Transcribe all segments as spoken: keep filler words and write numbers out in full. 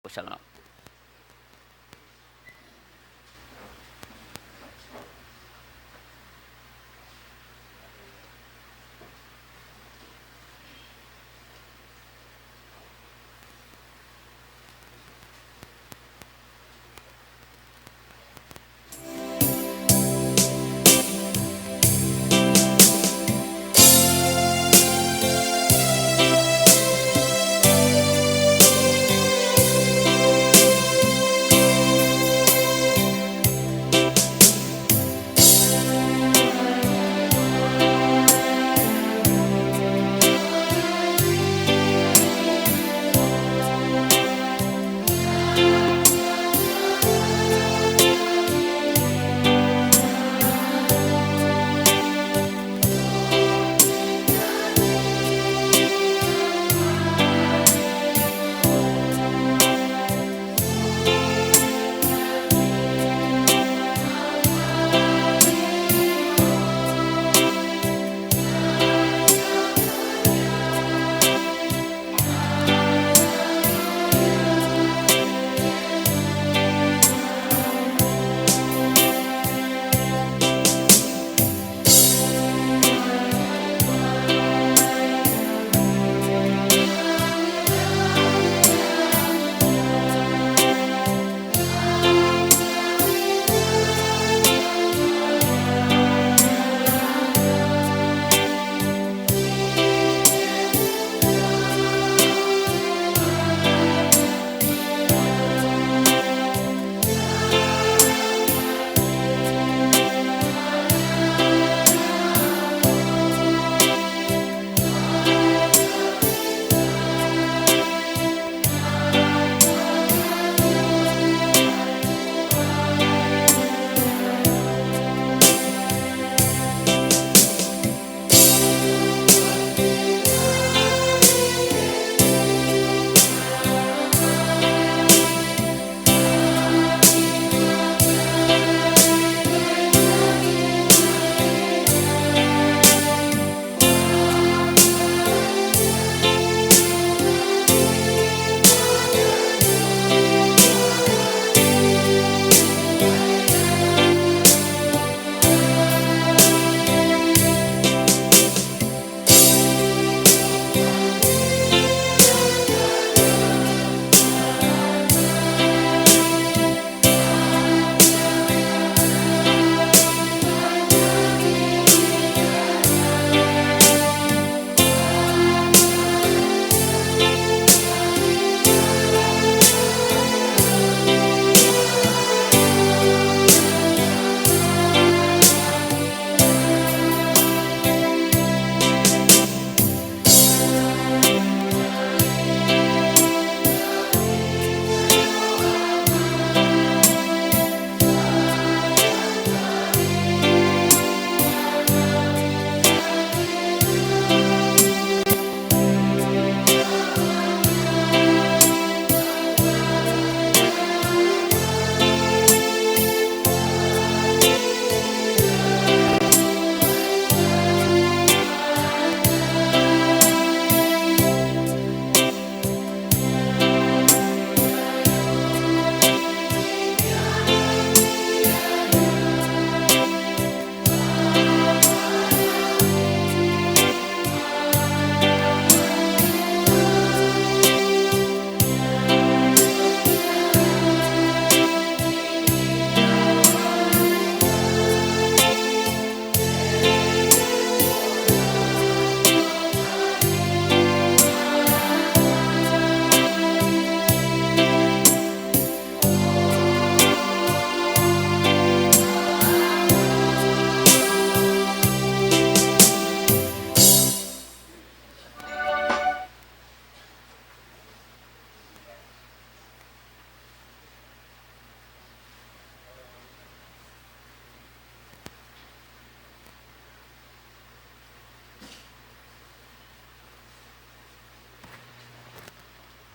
Kusang.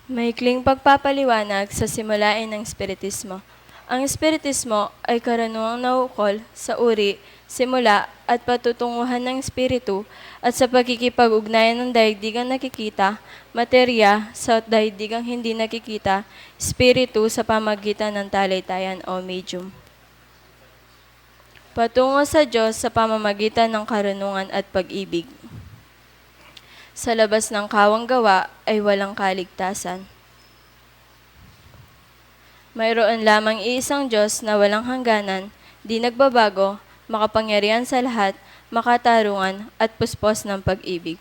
Maikling pagpapaliwanag sa simulain ng Espiritismo. Ang Espiritismo ay karaniwang naukol sa uri simula at patutunguhan ng Espiritu, at sa pakikipag-ugnayan ng daigdigang nakikita, materya, sa daigdigang hindi nakikita, Espiritu sa pamagitan ng talentayan o medium. Patungo sa Diyos sa pamamagitan ng karunungan at pag-ibig. Sa labas ng kawang gawa ay walang kaligtasan. Mayroon lamang iisang Diyos na walang hangganan, di nagbabago, makapangyarihan sa lahat, makatarungan, at puspos ng pag-ibig.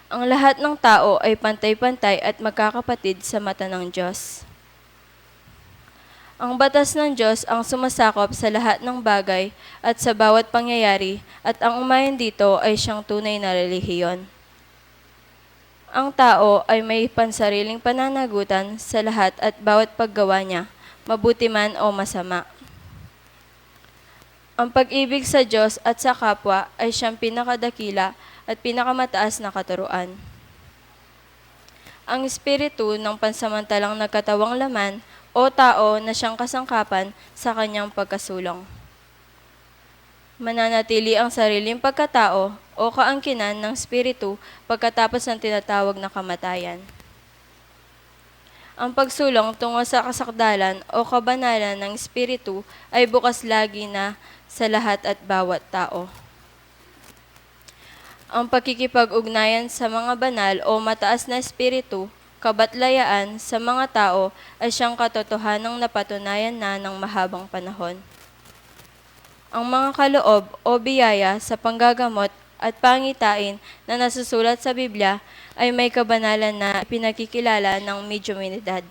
Ang lahat ng tao ay pantay-pantay at magkakapatid sa mata ng Diyos. Ang batas ng Diyos ang sumasakop sa lahat ng bagay at sa bawat pangyayari, at ang umayon dito ay siyang tunay na relihiyon. Ang tao ay may pansariling pananagutan sa lahat at bawat paggawa niya, mabuti man o masama. Ang pag-ibig sa Diyos at sa kapwa ay siyang pinakadakila at pinakamataas na katuruan. Ang Espiritu ng pansamantalang nagkatawang laman o tao na siyang kasangkapan sa kanyang pagkasulong. Mananatili ang sariling pagkatao o kaangkinan ng Espiritu pagkatapos ng tinatawag na kamatayan. Ang pagsulong tungo sa kasakdalan o kabanalan ng Espiritu ay bukas lagi na sa lahat at bawat tao. Ang pakikipag-ugnayan sa mga banal o mataas na espiritu, kabatlayaan sa mga tao ay siyang katotohanang napatunayan na ng mahabang panahon. Ang mga kaloob o biyaya sa panggagamot at pangitain na nasusulat sa Biblia ay may kabanalan na ipinakikilala ng mediuminidad.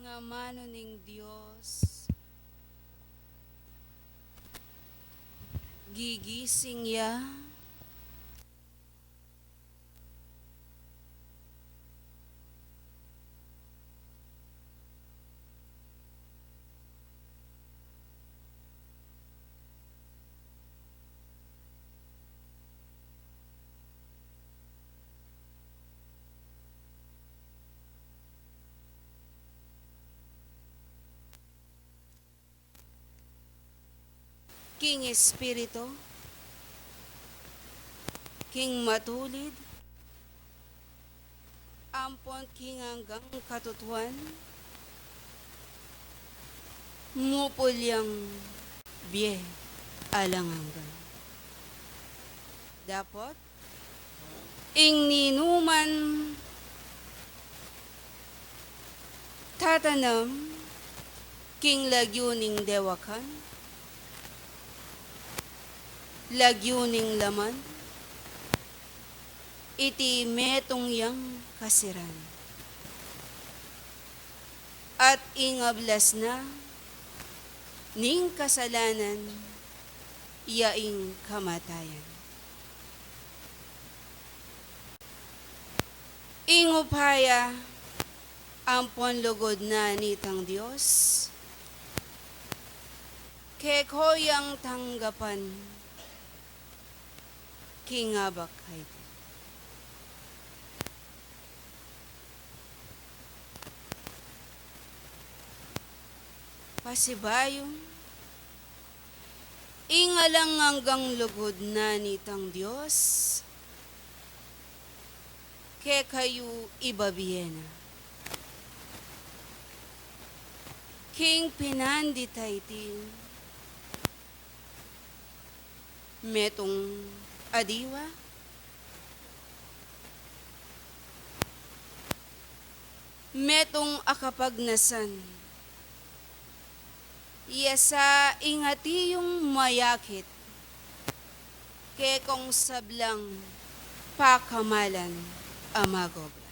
Ing amanu ning Dios, gigising ya. King Espiritu, king matulid, ampon king anggang katutuan, mupul yang bie alang angga. Dapot, ing ninuman tatanam king lagyu ning dewakan, lagyu ning laman, iti metung yang kasiran. At ing ablas na ning kasalanan, iya ing kamatayan. Ing upaya ampon lugud na nitang Dios, keko yang tanggapan king abak a iti. Pasibayu, ing alang anggang lugud na nitang Dios, kekayu ibibie na. King pinandit a iti, metung a diwa, metung a kapagnasan, ya sa ing ati yung mayakit, kekong sablang pakamalan a magobra.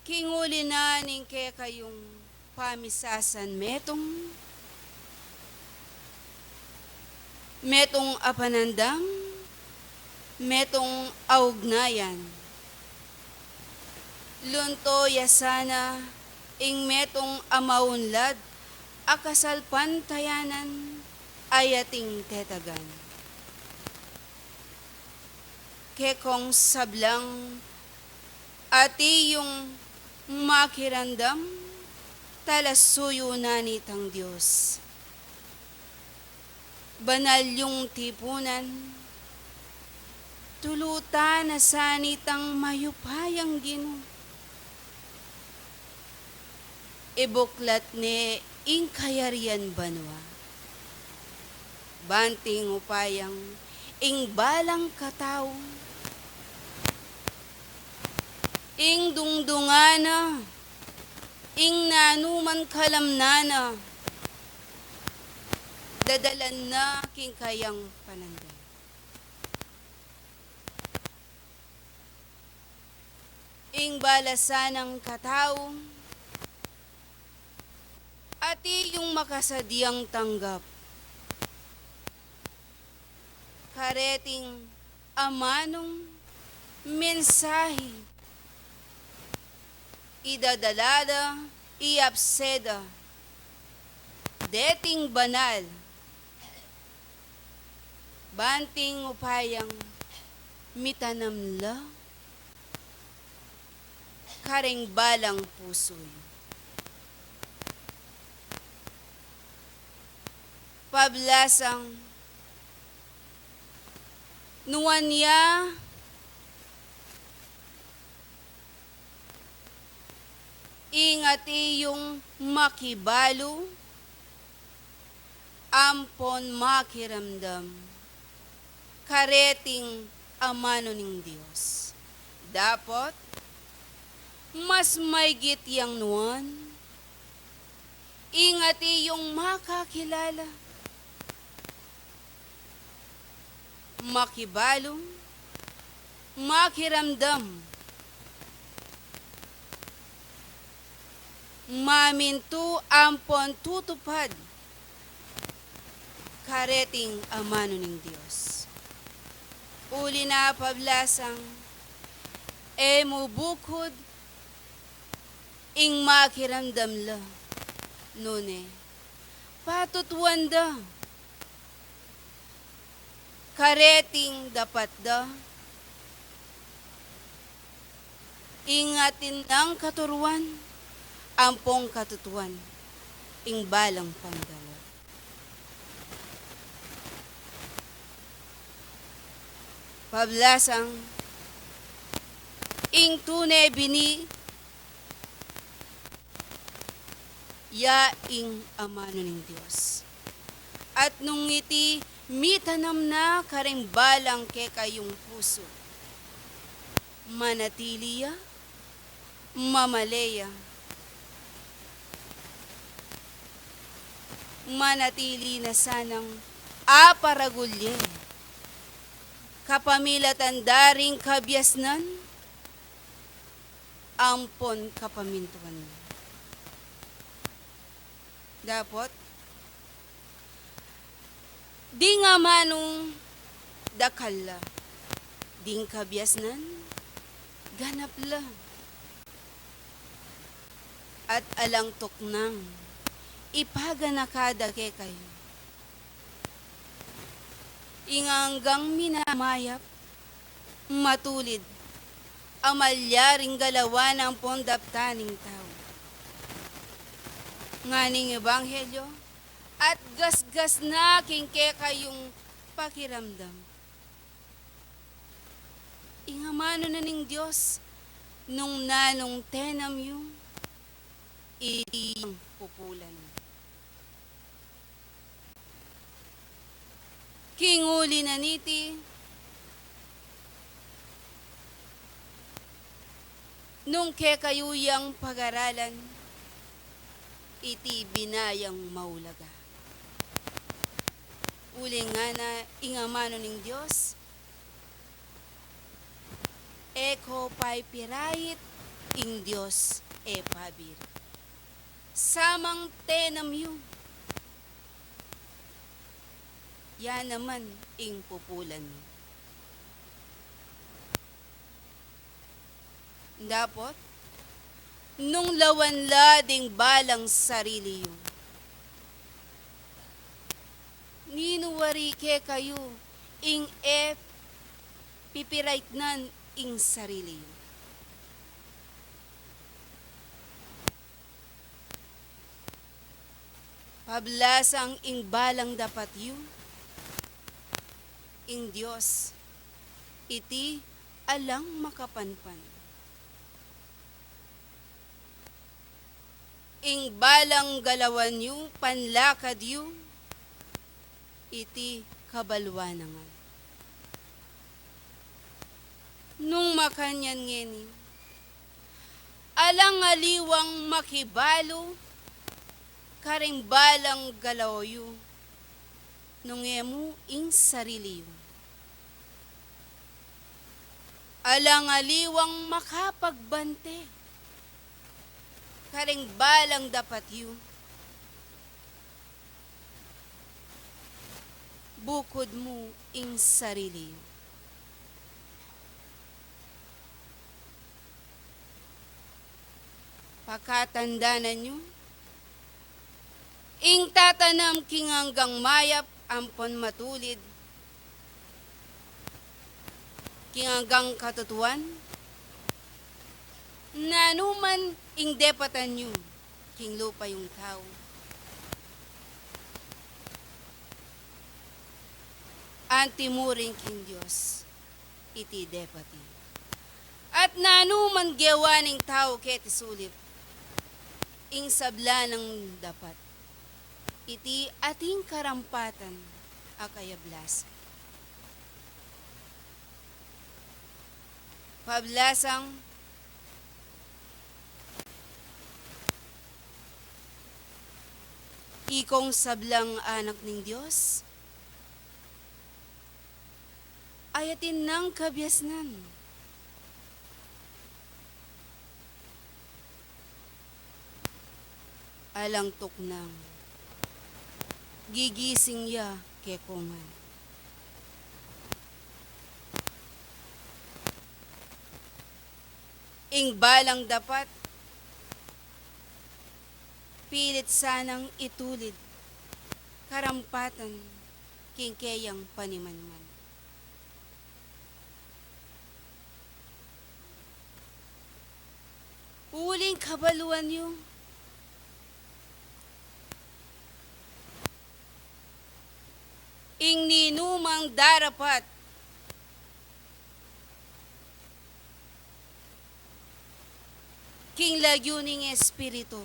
King uli na ning kekayung pamisasan metung, metung a panandam, metung a ugnayan. Lunto ya sana ing metung a maunlad a kasalpantayanan a ating tetagan. Kekong sablang ati yung makiramdam, talasuyu na nitang Dios. Banal yung tipunan, tulutan na sa nitang mayupayang Ginu. Ibuklat ne ing kayarian banua, banting upayang ing balang katau, ing dungdungan na, ing nanuman kalamnan na, dadalan na king kayang panandam. Ing balasan nang katau, ati yung makasadyang tanggap kareting amanung mensahe, idadala da, iabse da deting banal, banting upayang mitanam la karing balang pusu yu. Pablasang, nuan ya ing ati yung makibalu ampon makiramdam kareting amanu ning Dios. Dapot, mas maygit yang nuan, ing ati yung makakilala, makibalu, makiramdam, mamintu ampon tutupad kareting amanu ning Dios. Uli na pablasang, e mu bukud ing makiramdam la, nune patutuan da kareting dapat da, ing atin nang katuruan ampong katutuan ing balang pangdalo. Pablasang, ing tune bini ya ing amanu ning Dios. At nung iti mitanam na karing balang kekayung pusu, manatili ya, mamale ya, manatili na sanang aparagul ye kapamilatan da ring kabiasnan ampon kapamintuan na. Dapot, ding amanung dakal la, ding kabiasnan ganap la, at alang tuknang ipaganaka da kekayu ing anggang minamayap, matulid a malyaring galawan ampon daptan ning tau. Nganing ebanghelyo at gasgas na king kekayung pakiramdam. Ing amanu na ning Dios, nung nanung tenam yu, iti yang pupulan. King uli na niti, nung kekayu yang pagaralan, iti binayang maulaga. Uling ngana ing amanu ning Dios, e ko paipirait ing Dios e pabira. Samang tenam yu, ya naman ing pupulan yu. Dapot, nung lawan la ding balang sarili yu, ninu wari kekayu ing e pipiraitnan ing sarili yu? Pablasang ing balang dapat yu, ing Dios, iti alang makapanpan. Ing balang galawan yu, panlakad yu, iti kabalwanan. Nung makanyan ngeni, alang aliwang makibalu karing balang galaw yu, nung e mu ing sarili yu. Alang aliwang makapagbante karing balang dapat yu, bukud mu ing sarili yu. Pakatandanan yu, ing tatanam king anggang mayap ampon matulid, king anggang katutuan, nanu man ing depatan yu king lupa yung tau, anti mu rin king Dios iti depat yu. At nanu man gewa ning tau keti sulip, ing sabla nang dapat, iti ating karampatan a kayablasan. Pablasang, ikong sablang anak ning Dios, ayatin nang kabiasnan Alang tuknang, gigising ya kekongan. Ing balang dapat, pilit sanang itulid karampatan king keyang panimanman. Uling kabaluan yu, ing ninumang darapat king lagyu ning Espiritu,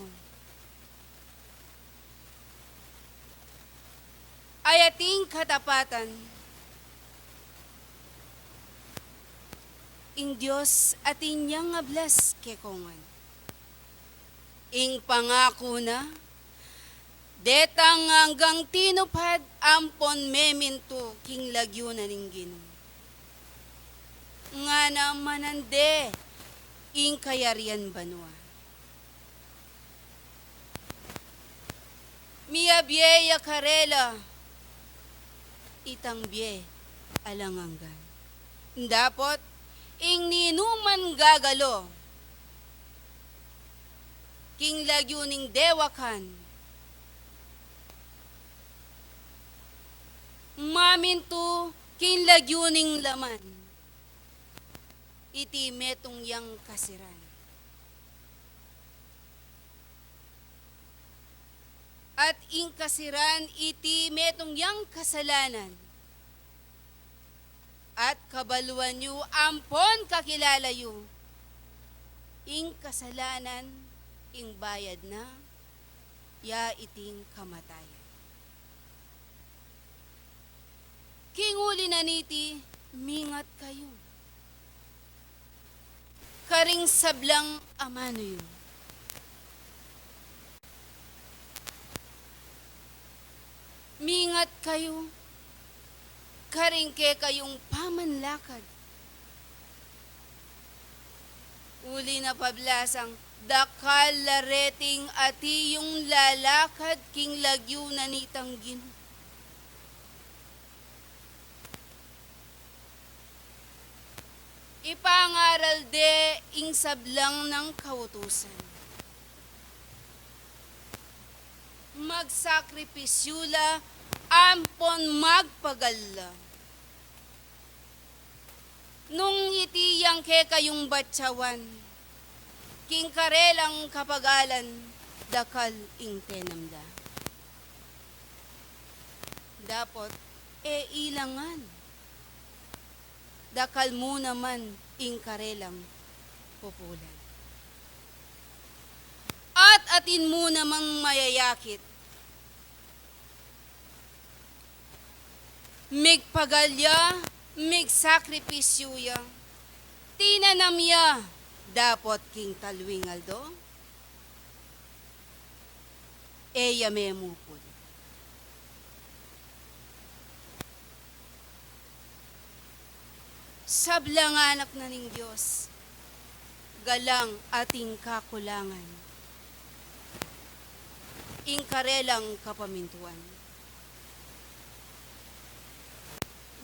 ay ating katapatan, ing Dios atin yang ablas kekongan. Ing pangaku na, detang anggang tinupad ampon memintu king lagyu na ning Ginu. Ngana manande ing kayarian banua. Miyabie ya karela itang bie alang anggan. Dapot ing ninuman gagalo king lagyu ning dewakan, mamintu king lagyu ning laman, iti metung yang kasiran. At ing kasiran iti metung yang kasalanan. At kabaluan yu ampon kakilala yu, ing kasalanan, ing bayad na, ya iting kamatayan. King uli na niti, mingat kayu karing sablang amanu yu. Mingat kayu karing kekayung pamanlakad. Uli na pablasang dakal la reting atiyung lalakad king lagyu na nitang Ginu. Ipangaral de ing sablang nang kautusan. Magsakripisyu la ampon magpagal la. Nung iti yang kekayung batyawan, king karelang kapagalan, dakal ing tenam da. Dapot, e ilangan. Dakal mu naman ing karelang pupulan. At atin mu namang mayayakit. Migpagal ya, migsakripisyu ya. Tinanam ya, dapot king talwing aldo, e ya memupul. Sablang anak na ning Dios, galang ating kakulangan, ing karelang kapamintuan.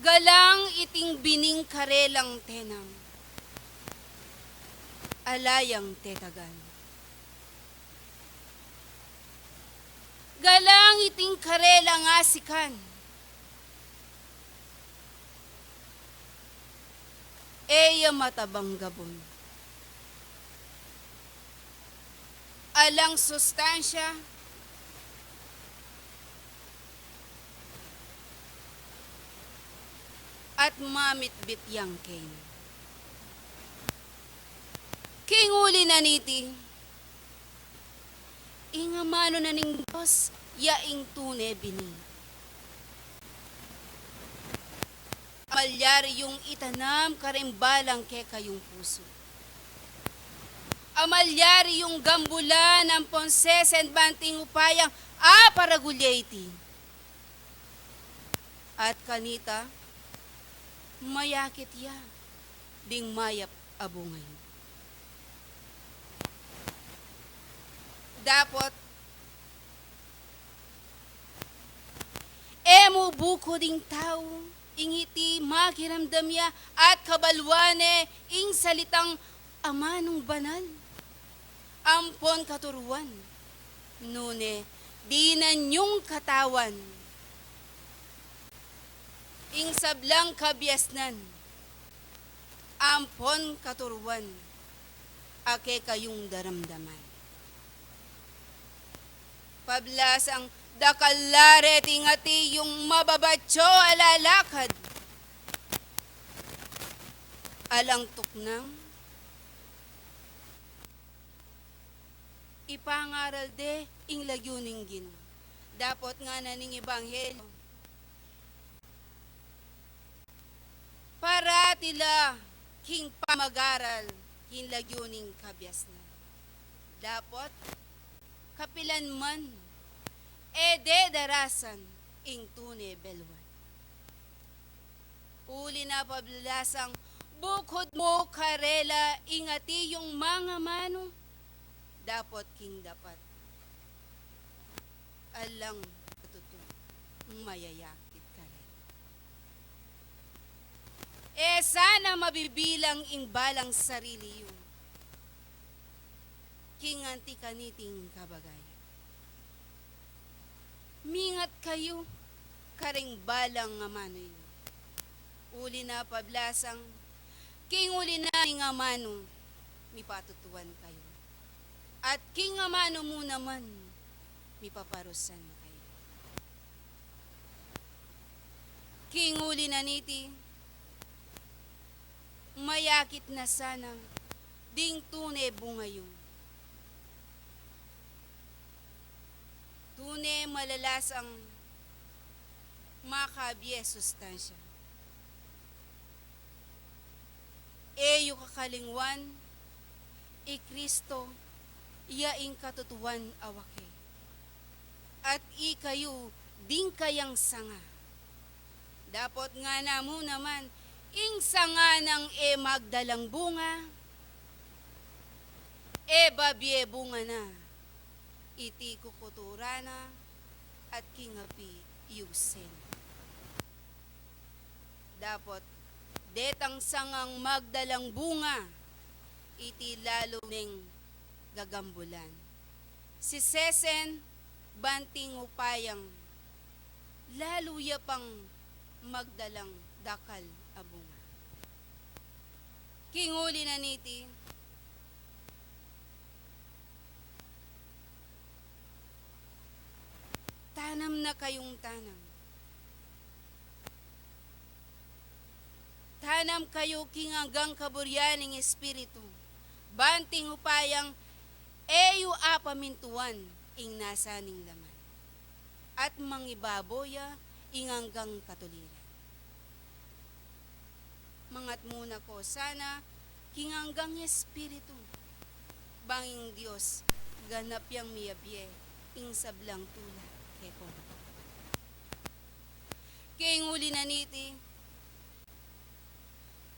Galang iting bining karelang tenam, ala yang tetagan. Galang iting karelang asikan, e ya matabang gabun. Alang sustansya at mamitbit yang keni. King uli na niti, ing amanu na ning Dios, ya ing tune bini. Amalyari yung itanam karing balang kekayung pusu. Amalyari yung gambulan ampon sesen banting upayang aparagul ya iti. At kanita, mayakit ya ding mayap a bunga. Dapot, mu bukud ing tau, ing iti makiramdam ya at kabaluan ne ing salitang amanung banal. Ampon katuruan, nune dinan yung katawan ing sablang kabiasnan. Ampon katuruan, a kekayung daramdaman. Pablasang dakal la reti ing ati yung mababatyo a lalakad. Alang tuknang ipangaral de ing lagyu ning Ginu. Dapot ngana ning ebanghelyo, parati la king pamagaral king lagyu ning kabiasnan. Dapot kapilan man e de darasan ing tune beluan. Uli na pablasang bukud mu karela ing ati yung mangamanu, dapot king dapat alang katutu mayayakit karela. E sana mabibilang ing balang sarili yu king anti kaniting kabagayan. Mingat kayu karing balang amanu yu. Uli na pablasang king uli na ning amanu mipatutuan kayu, at king amanu mu naman mipaparusan kayu. King uli na niti, mayakit na sana ding tune bunga yu. Tune malalasang makabie sustansya. E yu kakalingwan, i Kristo ya ing katutuan a wake, at ikayu ding kayang sanga. Dapot ngana mu naman, ing sanga nang e magdalang bunga, e babie bunga na, iti kukuturan na at king api yusen. Dapot detang sangang magdalang bunga, iti lalu neng gagambulan. Sisesen banting upayang lalu ya pang magdalang dakal a bunga. King uli na niti, tanam na kayung tanam. Tanam kayu king anggang kaburian ning Espiritu, banting upayang e yu apamintuan ing nasa ning laman, at mangibabo ya ing anggang katuliran. Mangatmu na ko sana king anggang Espiritu, bang ing Dios ganap yang miyabie ing sablang tula kekong. King uli na niti,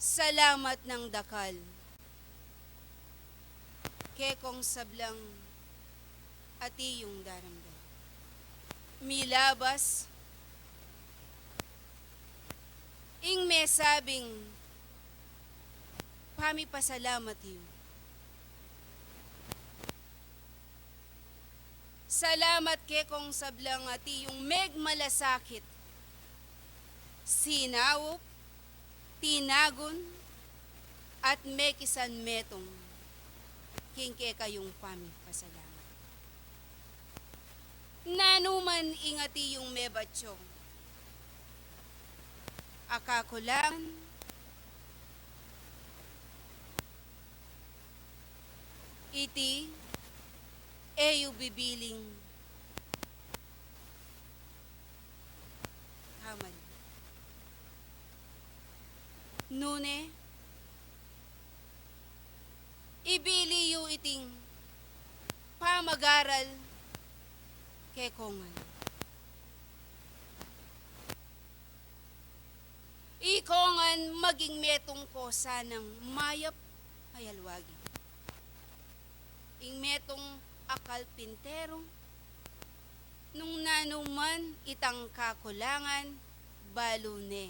salamat nang dakal kekong sablang ati yung daramdam. Milabas ing mesabing pamipasalamat yu. Salamat kekong sablang ati yung megmalasakit, sinaup, tinagun, at mekisan metung king kekayung pamipasalamat. Nanu man ing ati yung mebatyo a kakulangan, iti e yu bibiling kamali. Nune, ibili yu iting pamagaral kekong ngan. Ikong ngan maging metung ko sanang mayap a yalwagi. Ing metung a kalpinteru, Nung nanu man itang kakulangan, balu ne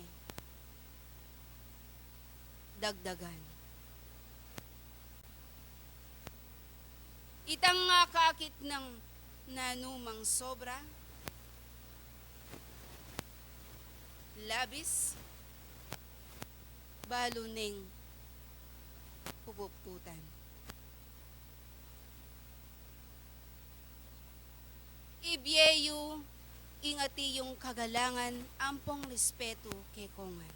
dagdagan. Itang akakit nang nanu mang sobra, labis, balu neng pupuptutan. Ibie yu ing ati yung kagalangan ampong respetu kekongan.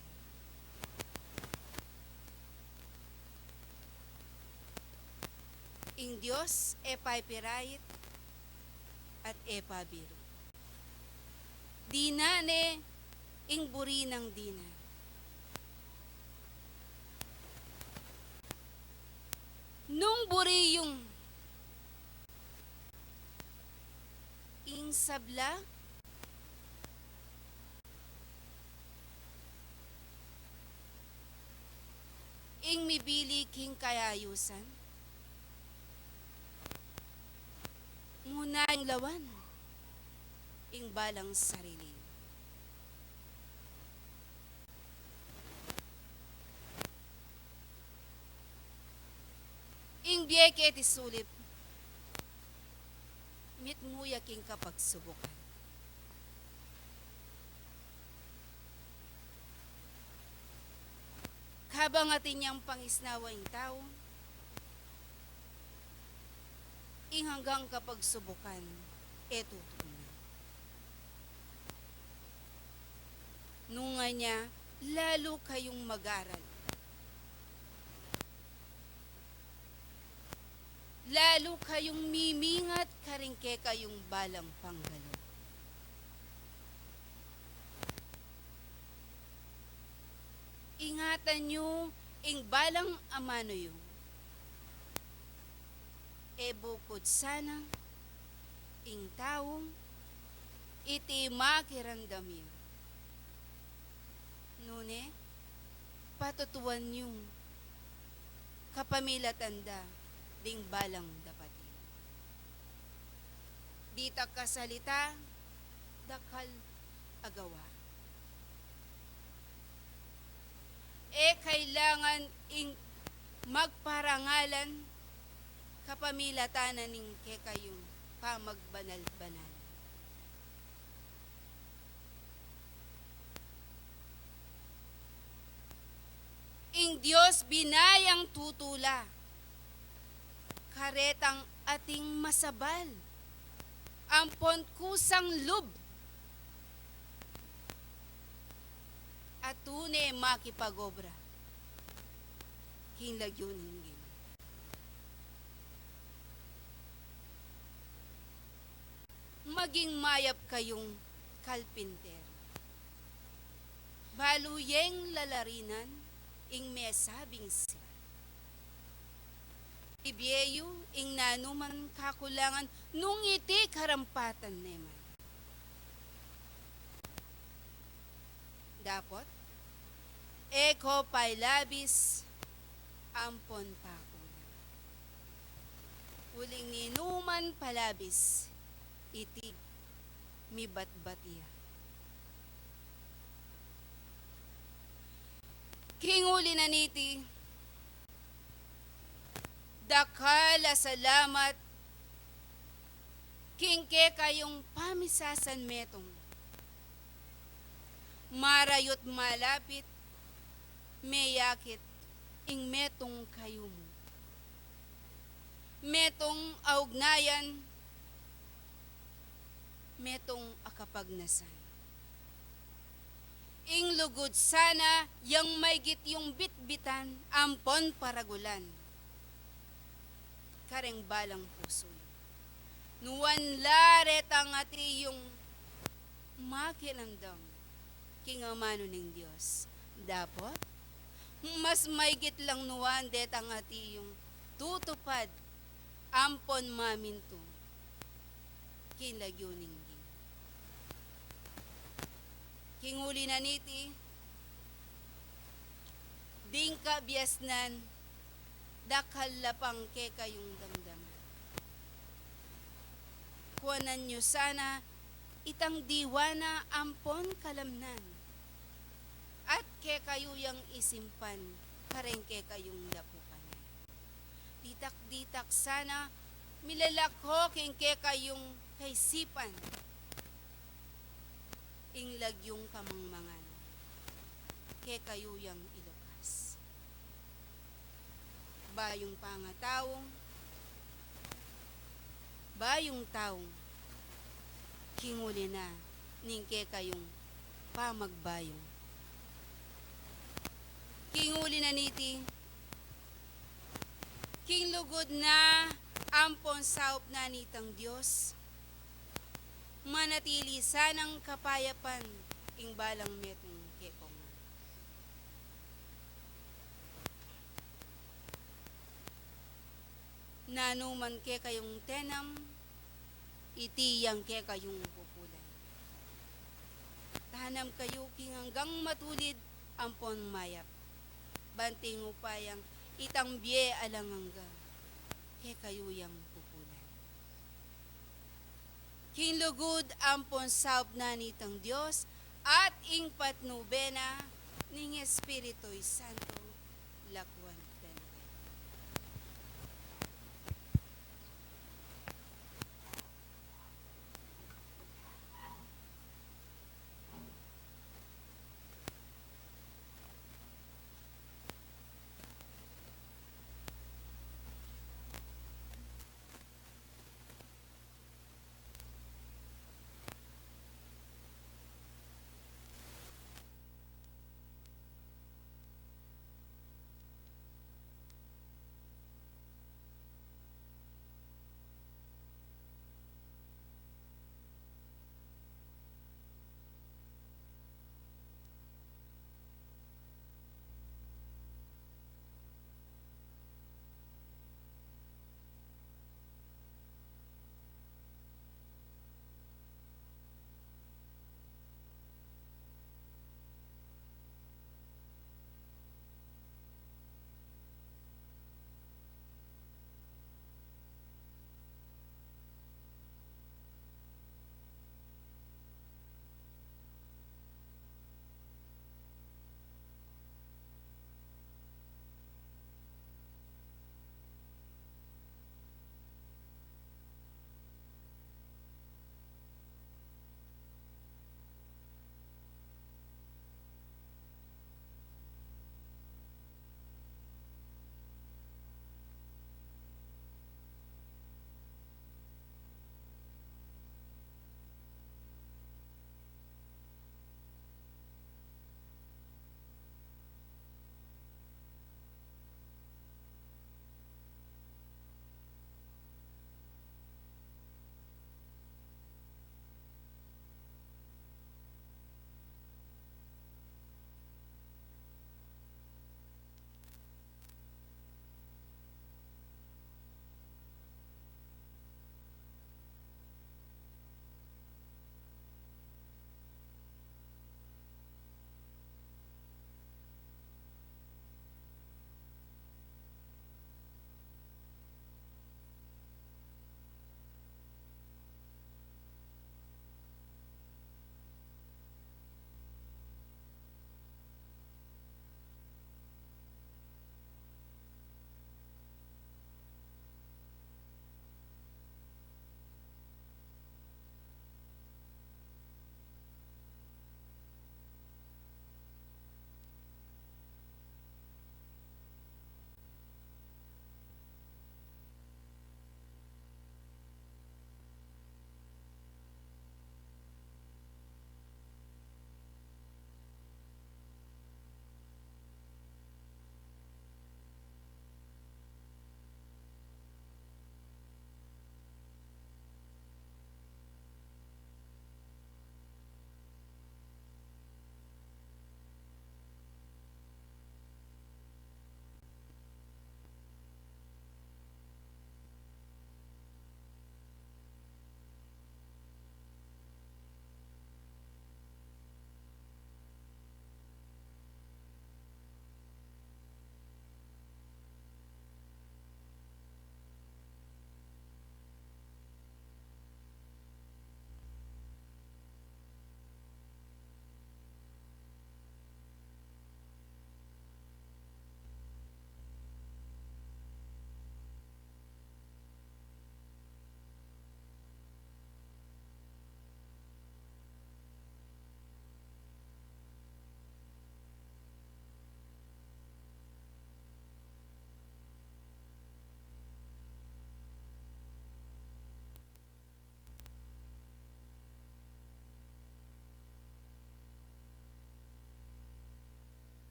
Ing Dios e paipirait at e pabiru. Dinan ne ing buri nang dinan. Nung buri yung ing sabla, ing mibili king kayayusan, muna ing lawan ing balang sarili. Ing bie keti sulip, mitmu ya king kapagsubukan. Kabang atin yang pangisnawa ing tau, ing anggang kapagsubukan e tutuunan. Nung ngana, lalu kayung mag-aral. Lalu kayung mimingat karing kekayung balang panggalu. Ingatan yu ing balang amanu yu. E bukud sana ing tau iti makiramdam ya. Nune, patutuan yu kapamilatan da ding balang dapat yu. Ditak a salita, dakal a gawa. E kailangan ing magparangalan kapamilatan na ning kekayung pamagbanal-banal. Ing Dios binayang tutula karetang ating masabal ampon kusang lub a tune makipag-obra king lagyu ning Ginu. Maging mayap kayung kalpinteru. Balu yeng lalarinan ing mesabing sila. Ibie yu ing nanuman kakulangan nung iti karampatan ne man. Dapot, e ko pailabis ampon pakulang. Uling ninuman palabis iti mibatbat ya. King uli na niti, dakal a salamat king kekayung pamisasan metung. Marayut malapit, meyakit ing metung kayumu. Metung a ugnayan, metung a kapagnasan. Ing lugud sana yang maygit yung bitbitan ampon paragulan kareng balang pusu yu. Nuan la retang ati yung makiramdam king amanu ning Dios. Dapot, mas maygit lang nuan detang ati yung tutupad ampon mamintu king lagyu ning Ginu. King uli na niti, ding kabiasnan, dakal la pang kekayung damdaman. Kuanan yu sana itang diwa na ampon kalamnan, at kekayu yang isimpan kareng kekayung dapukan. Ditak-ditak sana milalako king kekayung kaisipan ing lagyung kamangmangan, kekayu yang ilukas. Bayung pangatau, bayung tau, king uli na ning kekayung pamagbayung. King uli na niti, king lugud na ampon saup na nitang Dios, manatili sanang kapayapan ing balang metung kekong. Nanu man kekayung tenam, iti yang kekayung pupulan. Tanam kayu king anggang matulid ampon mayap, ban king upayang itang bie alang angga, kekayu yang pupulan. King lugud ampon saup na nitang Dios, at ing patnube na ning Espiritu Santo, lakuan da na kayu.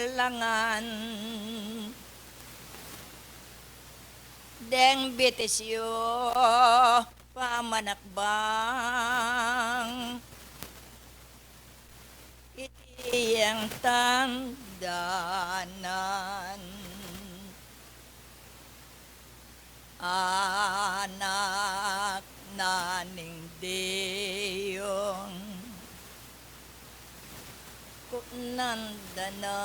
Kalangan deng bitis yu pamanakbang, iti yang tandanan. Anak na ning Diyong, kunanda na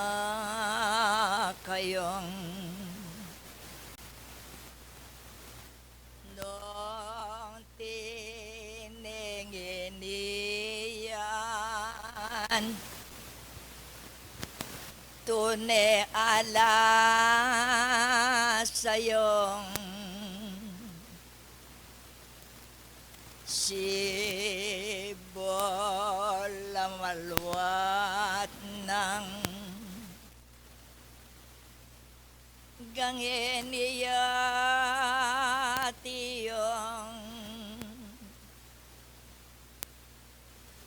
kayong nung tiningin iyan, tune ala sayong sibul a malwat nang gangeni ya tiyong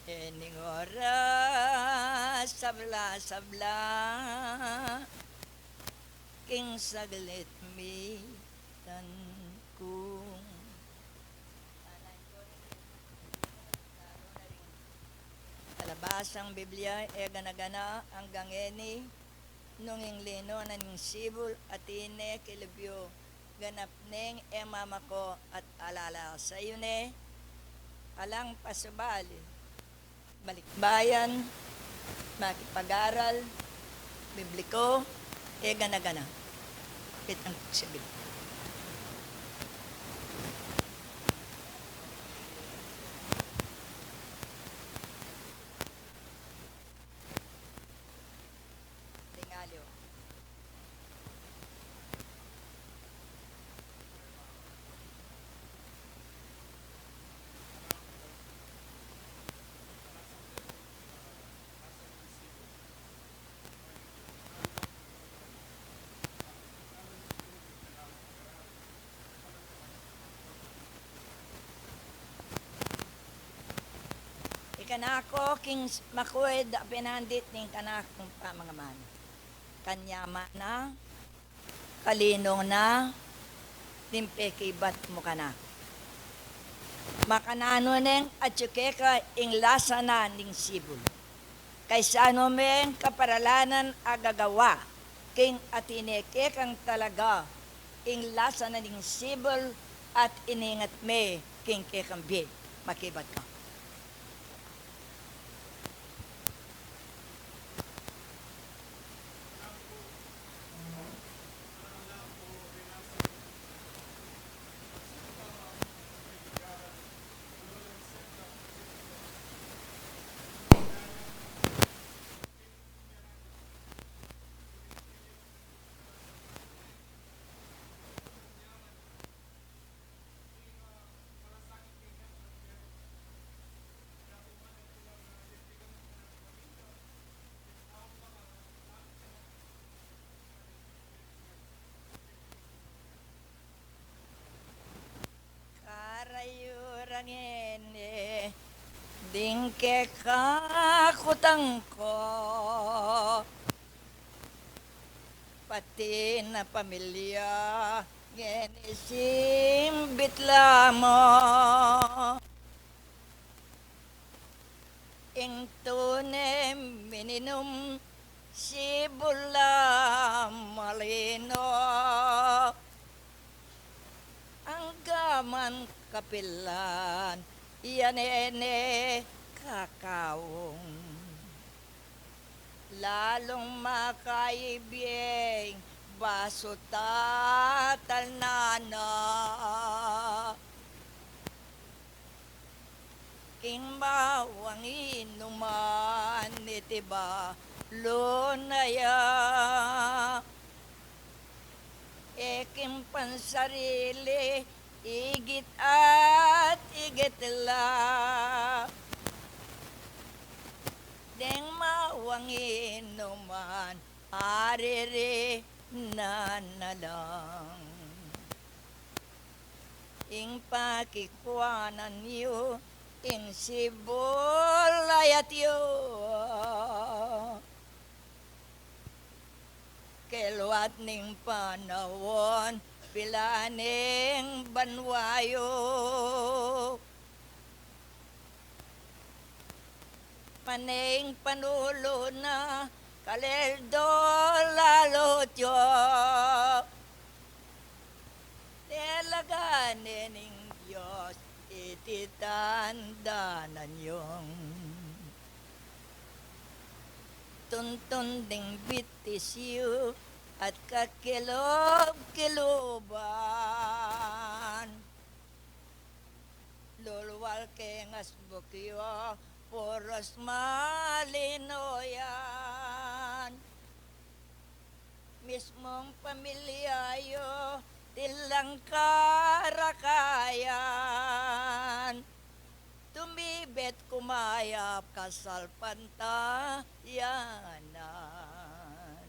ening oras sabla-sabla king saglit mitan kung Talabasang Biblia, e gana-gana anggang eni, nung ing lino na ning sibul, atin ne kilub yu, ganap neng e mamako at alala sayu ne, alang pasubali, balikbayan, makipag-aral Bibliko, e gana-gana. Pitang sibil. Ding aliw. Ikanaku king makuid a pinandit ning kanakung pamangaman. Kanyaman na, kalinung na, ning pekibat mu kanaku. Makananu neng atyu keka ing lasa na ning sibul. Kaisanu meng kaparalanan a gagawa, king atin ne kekang talaga, ing lasa na ning sibul at iningat me king kekang bie. Makibat ka. Karayuran ngeni ding kekang kutang ku, pati na pamilya ngeni simbit la mu. Ing tune mininum sibul a malino, anggaman kapilan ya nene kakaung. Lalung makaibie ing basu tatal nana. King bawang inuman iti balu na ya, e king pansarili igit at igit la. Deng mawang inuman, ariri na na lang. Ing pakikuanan yu ing sibul a yatyu, Keluat ning panaun, pilaning banwa yu. Pane ing panulu na, kalel do lalu tyo. Telaga ne ning Dios, iti tandanan yung tuntun ding bitis yu at kakilub-kiluban. Lulwal keng asbuk yu, puros malino yan. Mismung pamilya yu, tilang karakayan. Tumibet kumayap kasalpantayanan.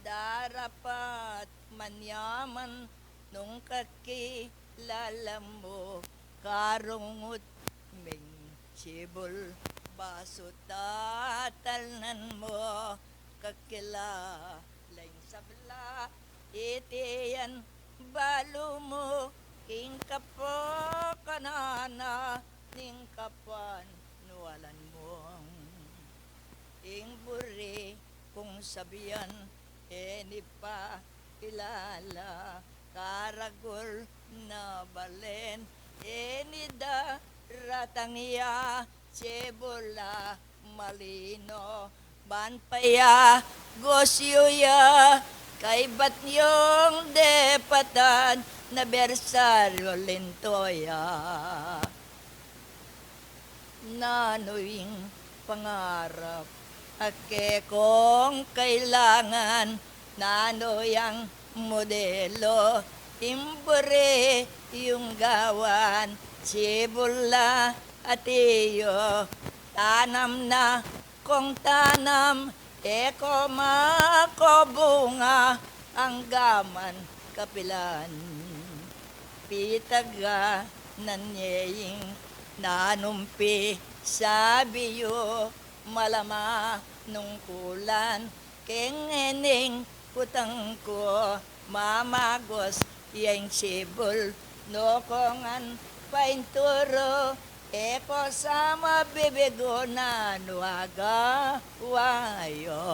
Darapat manyaman nung kakilala mu, karungut ming sibul, basu tatalnan mu, kakilala ing sabla, iti yan balu mu, ing kapakanan na ning kapanwalan mu. Ing buri kung sabian, e ni pa kilala, karagul na balen, e ni daratang ya, sibul a malino, ban paya gusyu ya, kaybat yung depatan, anibersaryu linto ya. Nanu ing pangarap a kekong kailangan, nanu yang modelo ing buri yung gawan, sibul a ati yu, tanam na kong tanam, e ko makabunga anggaman kapilan. Pitaganan ye ing nanumpi, sabi yu, malama nung kulan, keng ening kutang ku, mamagos ya ing sibul, no ko ngan painturu, e ko sa mabibigu nanu agawa yu.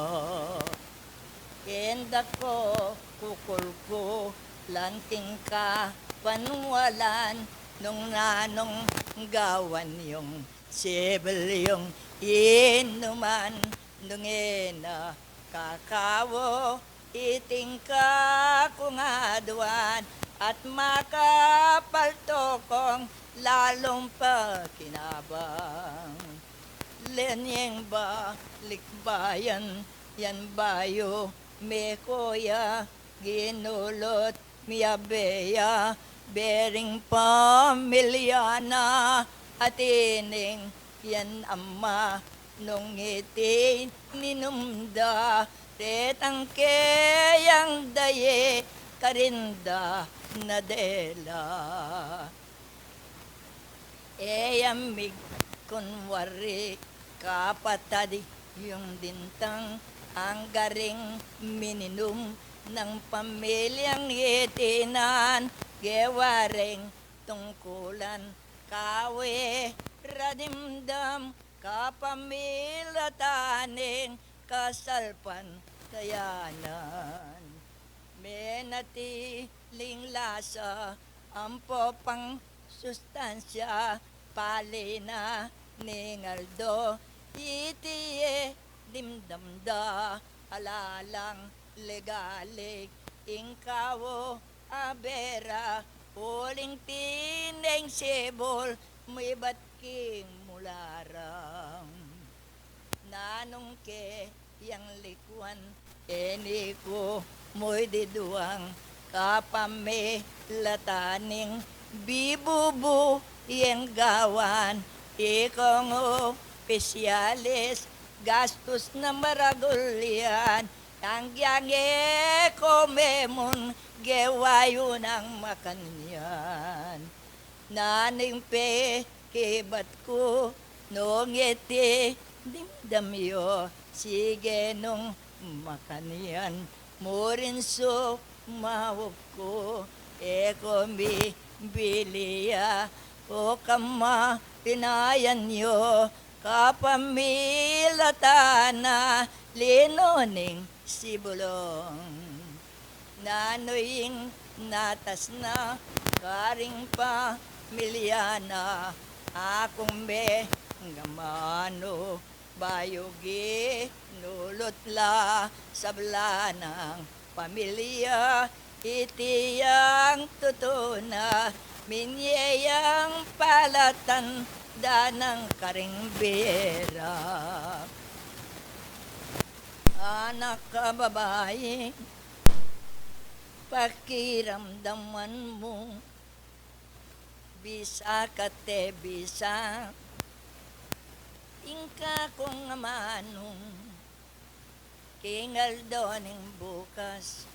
Kenda ko kukulku, lanting ka panwalan, nung nanung gawan yung sibul yung inuman, nung e na kakawu, iting ka kung aduan, at makapalto kong lalung pakinabang. Lenyeng balikbayan, yan bayu me ko ya, ginulut miyabe ya, bering pamilya na, at ining yan ama, nung iti ninum da, retang keyang daye, karin da na dela. E ya mig kunwari kapatad yung dintang, anggaring mininum nang pamilyang iti nan, gewa reng tungkulan, kawe ra dimdam, kapamilatan ning kasalpantayanan. Menatiling lasa, ampo pang sustansya, pali na ning aldo, iti e dimdam da, alalang ligalik ing kawu, abera, uling tineng sibul, mibat king mularam. Nanung keyang likuan, e ni ku mu diduang, kapamilatan ning bibubu yeng gawan, ikong opisyalis, gastus na maragul yan, anggyang e ko memun, gewa yu nang makanyan. Naning pekibat ku, nung iti dimdam yu, sige nung Makanyan mu rin sumaup ku, e ku mibilia, o kamapinayan yu, kapamilatan na lino ning sibulung. Nanu ing natas na karing pamilya na, akung mengamanu, bayu ginulut la sabla nang pamilya, iti yang tutu na, minye yang palatandaan karing bie ra. Anak ka babai, pakiramdaman mu, bisa kate bisa, ing kakung amanung king aldo ning bukas,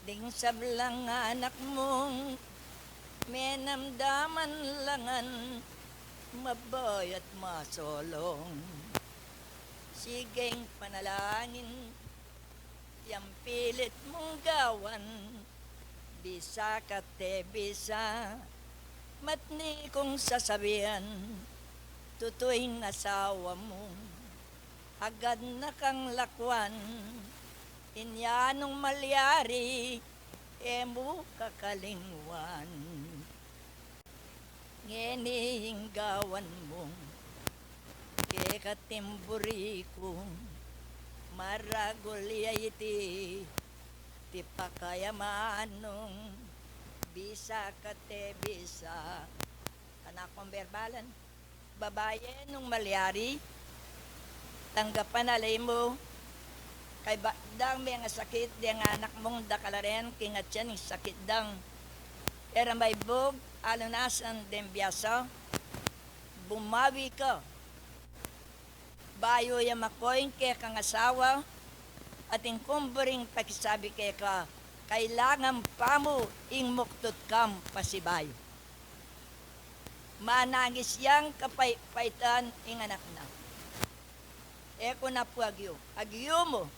ding sablang anak mung menamdaman la ngan mabayat masolong. Sigeng panalangin yang pilit mung gawan, bisa kate bisa, matni kung sasabian, tutu ing asawa mu, agad na kang lakwan, inya nung malyari, e mu kakalingwan. Ngeni ing gawan mu, keka timburi ku, maragul ya iti, tipa kaya manung, bisa kate bisa. Kanakung berbalan, babaye, nung malyari, tanggapan na la mu, kay ba dang mengasakit deng anak mung dakal a ren, king atyan ing sakit dang, e ra maibug, alunasan deng biasa, bumawi ka. Bayu ya mako ing kekang asawa, at ing kumburing pakisabi keka, kailangan pa mu ing muktut kang pasibayu. Manangis yang kapait-paitan ing anak na. E ku na pu agyu, agyu mu.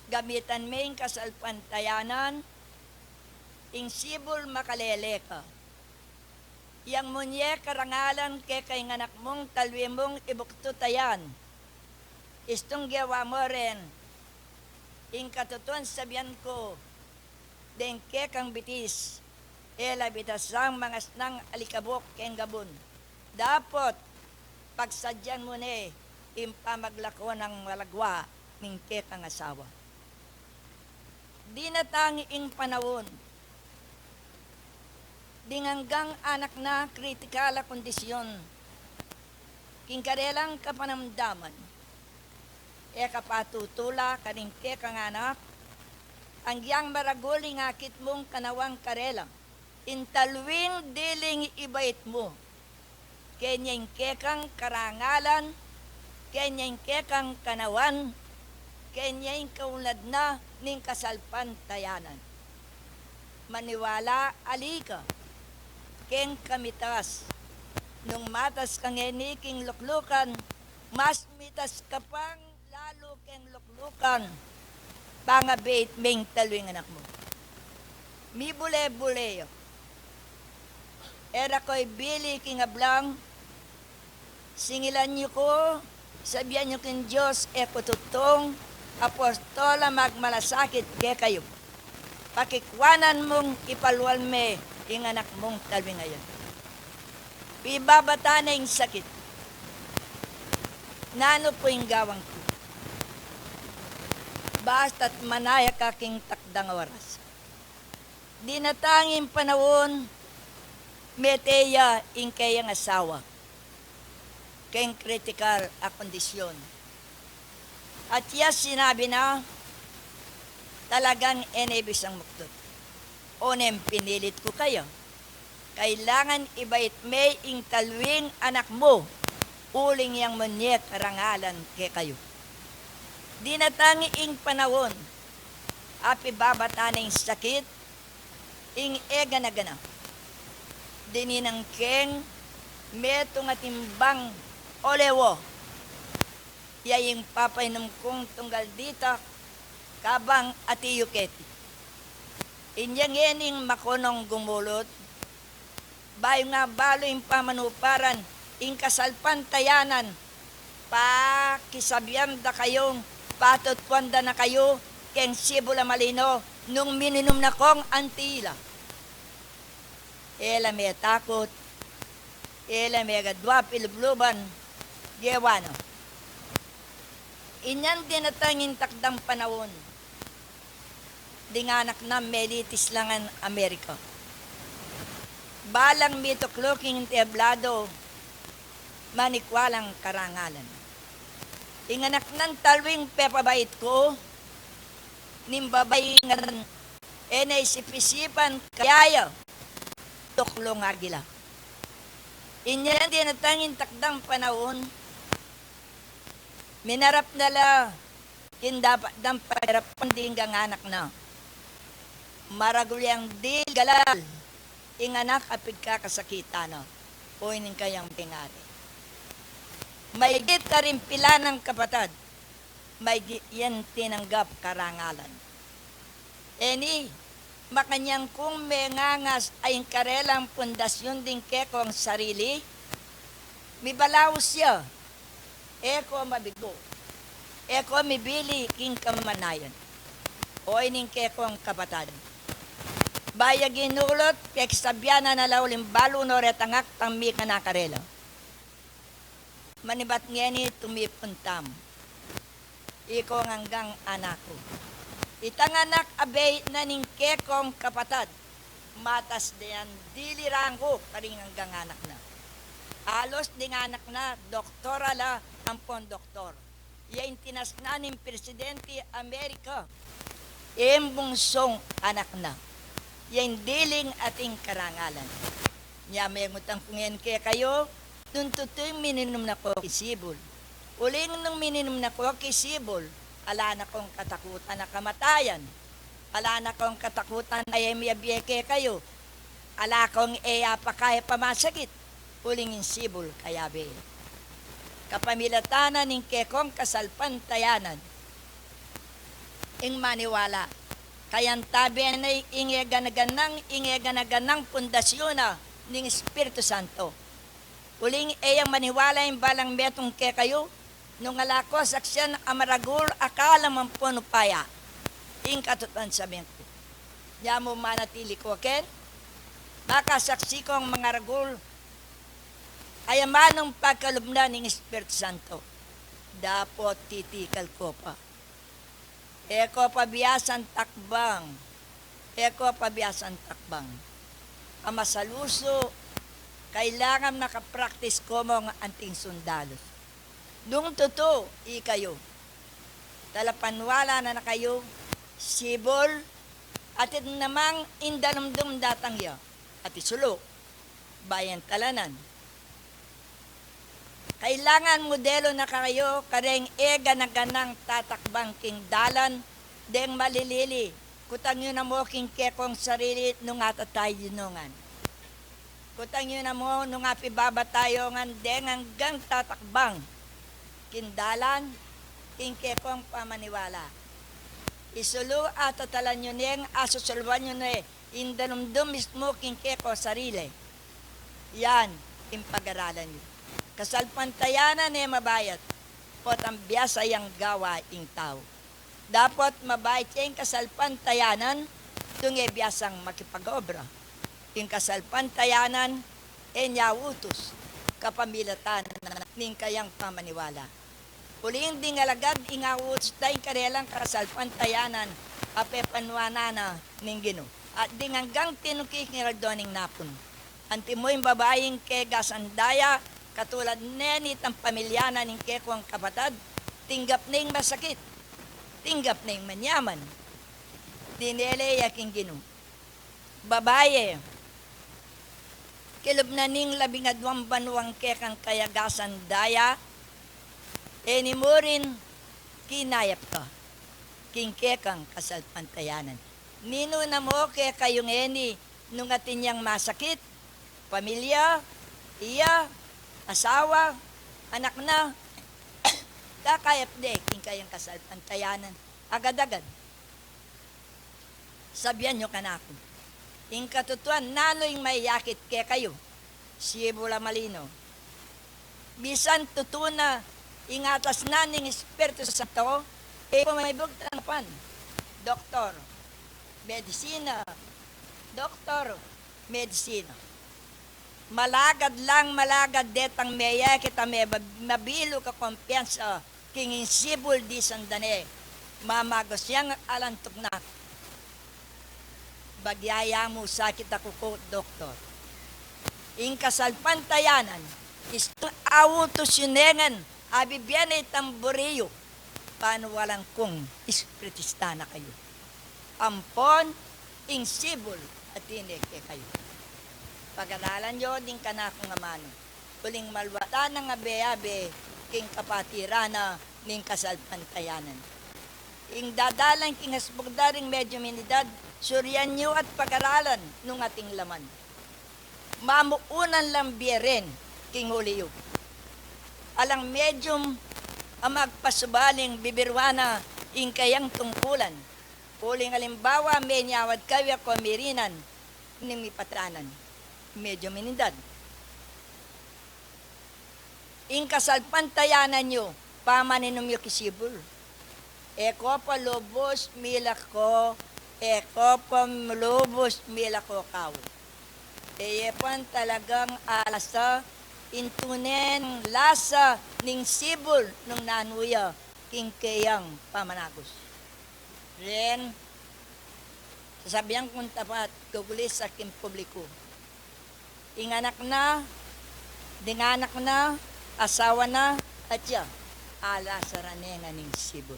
Gamitan me ing kasalpantayanan, ing sibul makalele ka. Yang munye karangalan keka ing anak mung talwi mung ibuktut a yan. Istung gewa mu ren, ing katutuan sabian ku, deng kekang bitis, e la bitasang mangasnang alikabuk keng gabun. Dapot, pagsadyan mu ne ing pamaglako nang malagwa ning kekang asawa. Dinatang ing panaun, ding anggang anak na kritikal a kondisyon, king karelang kapanamdaman, e ka patutula karing kekang anak, anggyang maragul ing akit mung kanawan karela, ing talwing diling ibait mu, kenya ing kekang karangalan, kenya ing kekang kanawan, kenya ing kaunlad na ning kasalpantayanan. Maniwala ali ka keng kamitas, nung matas ka ngeni king luklukan, mas mitas ka pang lalu keng luklukan, pangabeit me ing talwing anak mu. Mibule-bule ya. E ra ko ibili king ablang, singilan yu ku, sabian yu king Dios, e ku tutung apostol a magmalasakit kekayu. Pakikwanan mung ipalwal me ing anak mung talwing a yan. Pibabata na ing sakit. Nanu pu ing gawan ku? Basta't manaya ka king takdang oras. Dinatang ing panaun, mete ya ing keyang asawa keng kritikal a kondisyon. At ya sinabi na, talagang e ne bisang muktut. O neng pinilit ku kaya, kailangan ibait me ing talwing anak mu, uling yang munye karangalan kekayu. Dinatang ing panaun, a pibabata na ing sakit, ing e gana-gana. Dininang keng metung a timbang olewo. Ya ing papainum kung tunggal dita, kabang ati yu keti. Inya ngening makonong gumulut, bayu nga balu ing pamanuparan, ing kasalpantayanan, pakisabian da kayung patutpuan da na kayu keng sibul a malino nung mininum na kong anti ila. E la metakut, e la megadua pilubluban, gewa na. Inyang dinatang ing takdang panaun, ding anak nang melitis la ngan Amerika. Balang mituklu king entablado, manikwa lang karangalan. Ing anak nang talwing pepabait ku, ning babai ngan e na isip-isipan kaya ya, tuklu nga agila. Inyang dinatang ing takdang panaun, minarap na la king dapat dang pagarapan ding anak na. Maragul yang dili galal ing anak a pigkakasakitan na, o ining kayang pengari. Maigit karing pilanang kapatad, maigit yang tinanggap karangalan. E ni, makanyan kung mengangas a ing karelang pundasyun ding kekong sarili, mibalaus ya, e ko mabigo, e ko mibili king kamanayan. O ining kekong kapatad, bayu ya ginulut, peksabian na na la uling balu no retang aktang mikana karela. Manibat ngeni tumipun tamu. Ikong anggang anak ku. Itang anak a beit na ning kekong kapatad, matas da yang dili rangku karing anggang anak na. Alus ding anak na, doktor a la ampong doktor. Ya ing tinas na ning presidenti Amerika, ing bungsung anak na. Ya ing diling ating karangalan. Nya mengutang ku ngen kekayu, nung tutu ing mininum na ko king sibul. Uling nung mininum na ko king sibul, ala na kong katakutan a kamatayan. Ala na kong katakutan a e miyabie kekayu. Ala kong e ya pakae pamasakit, uling ing sibul kayabe. Kapamilatan na ning kekong kasalpantayanan, ing maniwala. Kayantabe na ing e gana-ganang, ing e gana-ganang pundasyun na ning Espiritu Santo. Uling e yang maniwala ing balang metung kekayu, nung ala ko saksian a maragul a kalam ampong upaya. Ing katutuan sabyan ku. Nya mu manatili ko ken, makasaksi kong mangaragul, a ya manung pagkalub na ning Espiritu Santo. Dapot titikal ko pa. E ko pabiasan takbang. E ko pabiasan takbang. A masalusu, kailangan makapraktis ko mong anting sundalus. Nung tutu, ikayu, talapaniwala na na kayu, sibul, atin namang indalumdum datang ya, at isulu, bayan talanan. Kailangan modelu na kayu kareng e gana-ganang tatakbang king dalan, deng malilili, kutang yu na mo king kekong sarili nung atatay yu ngan. Kutang yu na mo nung apibabata yu ngan deng anggang tatakbang king dalan, king kekong pamaniwala. Isulu atatalan yu neng asusuluan yu ne, indalumdum mismu king kekong sarili. Yan ing pagaralan yu. Kasalpantayanan e mabayat, potang biasa yang gawa ing tau. Dapot mabayat ya ing kasalpantayanan, nung e biasang makipag-obra. Ing kasalpantayanan, e nya utus, kapamilatan na ning kayang pamaniwala. Uling ding alagad ing autus da ing karelang kasalpantayanan a pepanuanan na ning Ginu. At ding anggang tinuki king aldo ning napun. Antimo ing babaing kegasan daya, katulad ne nitang pamilya na ning kekong kapatad, tinggap ne ing masakit, tinggap ne ing manyaman. Dinele ya king Ginu. Babai, kilub na ning labing aduang banuang kekang kayagasan daya, e ni murin kinayap ka king kekang kasalpantayanan. Ninu na mo kekayu ngeni nung atin yang masakit, pamilya, iya, asawa, anak na, Kakayap de king kayang kasalpantayanan agad-agad. Sabian yu kanaku, ing katutuan, nanu ing mayakit kekayu? Sibul a malino. Misan tutu na ing atas na ning Espiritu Santo, e ku mibugtan pan doktor, medisina, doktor, medisina. Malagad lang malagad detang meyakit a meba-, mabilug a kumpiyansa king ing sibul. Di sandan e, mamagus yang alantuk na. Bagya ya mu sakit a kuku, doktor. Ing kasalpantayanan, istung autus yu ne ngan, abibian ne itang buri yu, panualan kung espiritista na kayu. Ampon ing sibul a tine kekayu. Pagaralan yu ding kanakung amanu, uling maluatan nang abe-abe king kapatiran na ning kasalpantayanan. Ing dadalan king asbug da ring medyum inidad, surian yu at pagaralan nung ating laman. Mamuunan lang bie rin king uli yu. Alang medyum a magpasubaling bibiruan na ing kayang tungkulan. Uling alimbawa, menyawad kayu a kumirinan ning mipatiranan, medyum inidad. Ing kasalpantayanan yu, pamaninum yu king sibul. E ko pa lubus milako, e ko pa lubus milako kau. E ye pan talagang alasa ing tunen lasa ning sibul nung nanu ya king keyang pamanagus. Ren, sasabian kung tapat, gugulis a king publiku. Ing anak na, ding anak na, asawa na, atya, alasa ra ne ngan ing sibul.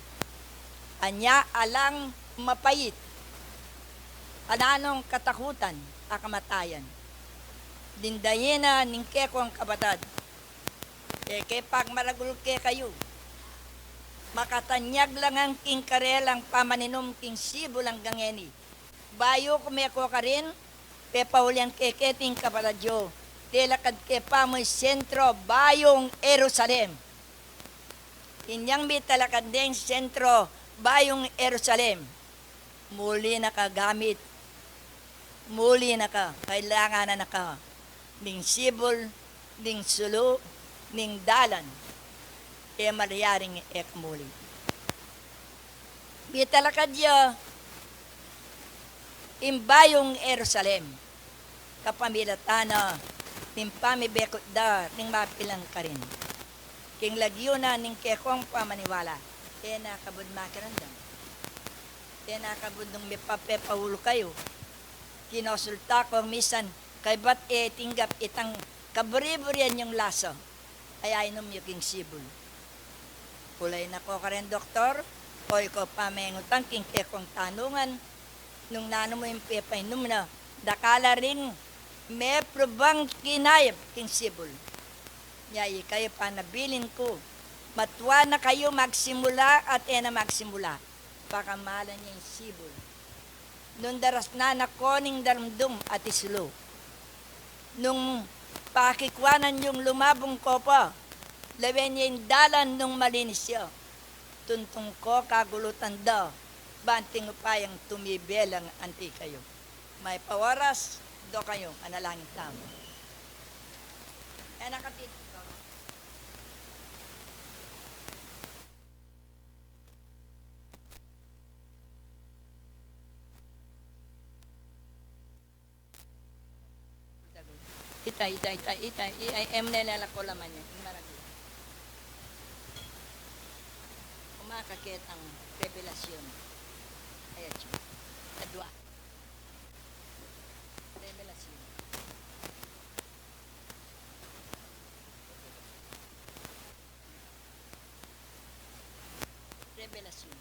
Anya alang mapait, alang katakutan a kamatayan. Dindayin na ning kekong kapatad, e ke pagmaragul kekayu. Makatanyag la ngan king karelang pamaninum king sibul anggang ngeni. Bayu ku meko karin, pepaulian ke keti ing kapatad yu, telakad ke pa mu ing sentro bayung Jerusalem. Inyang mitalakad ne ing sentro bayung Jerusalem, muli na ka gamit, muli na ka, kailangan na na ka ning sibul, ning sulu, ning dalan. E malyaring e ka muli. Mitalakad ya ing bayung Jerusalem kapamilatan na ning pamibekut da ring mapilan karin. King lagyu na ning kekong pamaniwala, e na kabud makiramdam. E na kabud nung mipapepaulu kayu. Kinosulta ko misan kaybat e tinggap itang kaburi-burian yung lasa a ainum yu king sibul. Kulay na ko karin doktor, o ikaw pa mengutan king kekong tanungan, nung nanu mu ing pepainum na, dakal la ring meprubang kinayap king sibul. Nya ikayu pa nabilin ku, matua na kayu magsimula at e na magsimula, pakamalan ya ing sibul. Nung darasnan na ko ning darumdum at isulu, nung pakikuanan yung lumabung ko pa, lawen ya ing dalan nung malinis ya. Tuntung ko kagulutan da, banting upayang tumibe lang anti kayu. Mayap a oras, do kayu, analangin tamu. E na katitik ko. Ita, ita, ita, ita, i-, ay, em, nela la ko laman yan, ing maragul. Umakaketang revelasyon. Ayat yun. Kadua. Revelasyon. Revelasyon.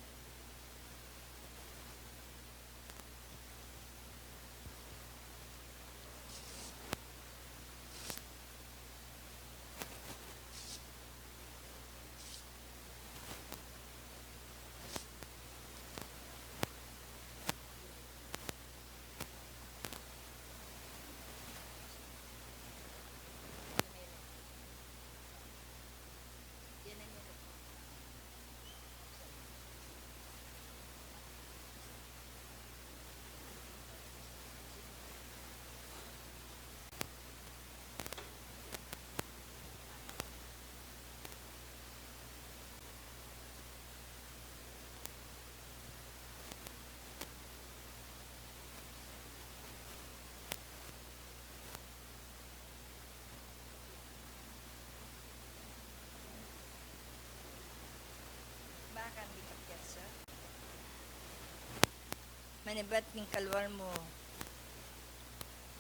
Manibat king kalwal mu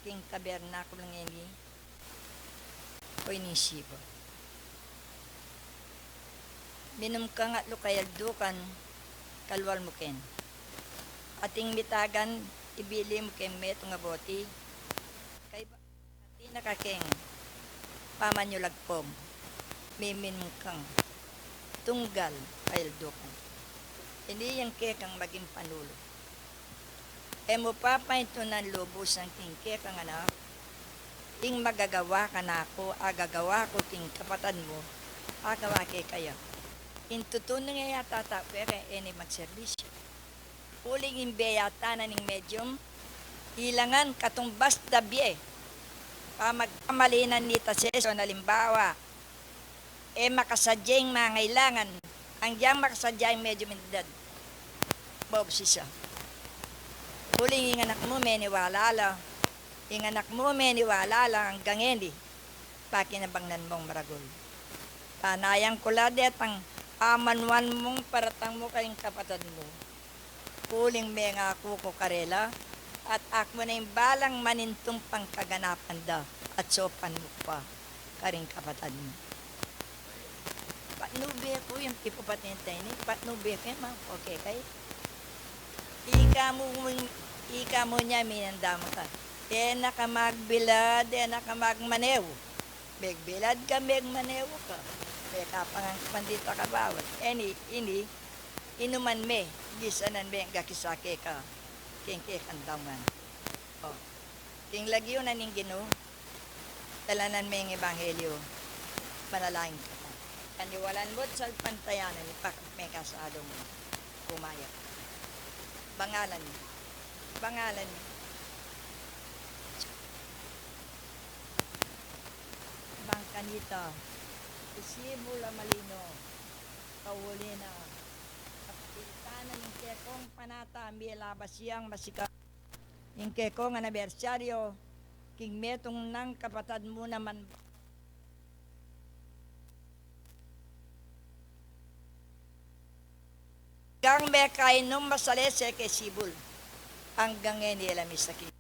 king tabernakulu ngeni, o ining sibu. Minum kang atlu kayaldukan, kalwal mu ken. Ating mitagan, ibili mu keng metung a boti. Kaybat atin na ka keng pamanyulagpung, miminum kang tunggal kayaldukan. Ini yang kekang maging panulu. E mu papaintunan lubusan king kekang anak, ing magagawa kanaku, agagawa ku king kapatad mu, agawa kekaya. Ing tutun nung e yata tau keka, e ne magserbisyu. Uling ing bie yata na ning medium, ilangan katumbas da bie. Pamagkamalinan nita sesu, alimbawa, e makasadya ing mangailangan, anggiyang makasadya ing medium, ing edad, maubsis ya. Uling ing anak mu meniwala la, ing anak mu meniwala la anggang ngeni, pakinabangnan mung maragul. Panayan ku la detang amanuan mung paratang mu karing kapatad mu. Uling mengaku ku karela, at aku na ing balang manintumpang kaganapan da, at saupan mu pa karing kapatad mu. Patnube ku yang pipapatente ini, patnube ku yang mangkoke kay. Ika mu, ika mu nya minandam ka. E na ka magbilad, e na ka magmanew. Megbilad ka, megmanew ka. Mekapangan ka pandita ka bawat. Ini, ini, inuman me, gisanan me, gakisake ka. King kekang daungan. O. King lagyu na ning Ginu, dalanan me ing ebanghelyu, manalangin ka pa. Kaniwalan mu't salpantayanan, ipakit me ing kasadung mu. Umayap. Bangalan. Bangalan. Bang kanita, isibul a malino, kauli na, kapintanan ing kekong panata, milabas yang masika. Ing kekong anibersaryu, king metung nang kapatad mu naman. Anggang mekainum masalese ke sibul, anggang ngeni e la misakit.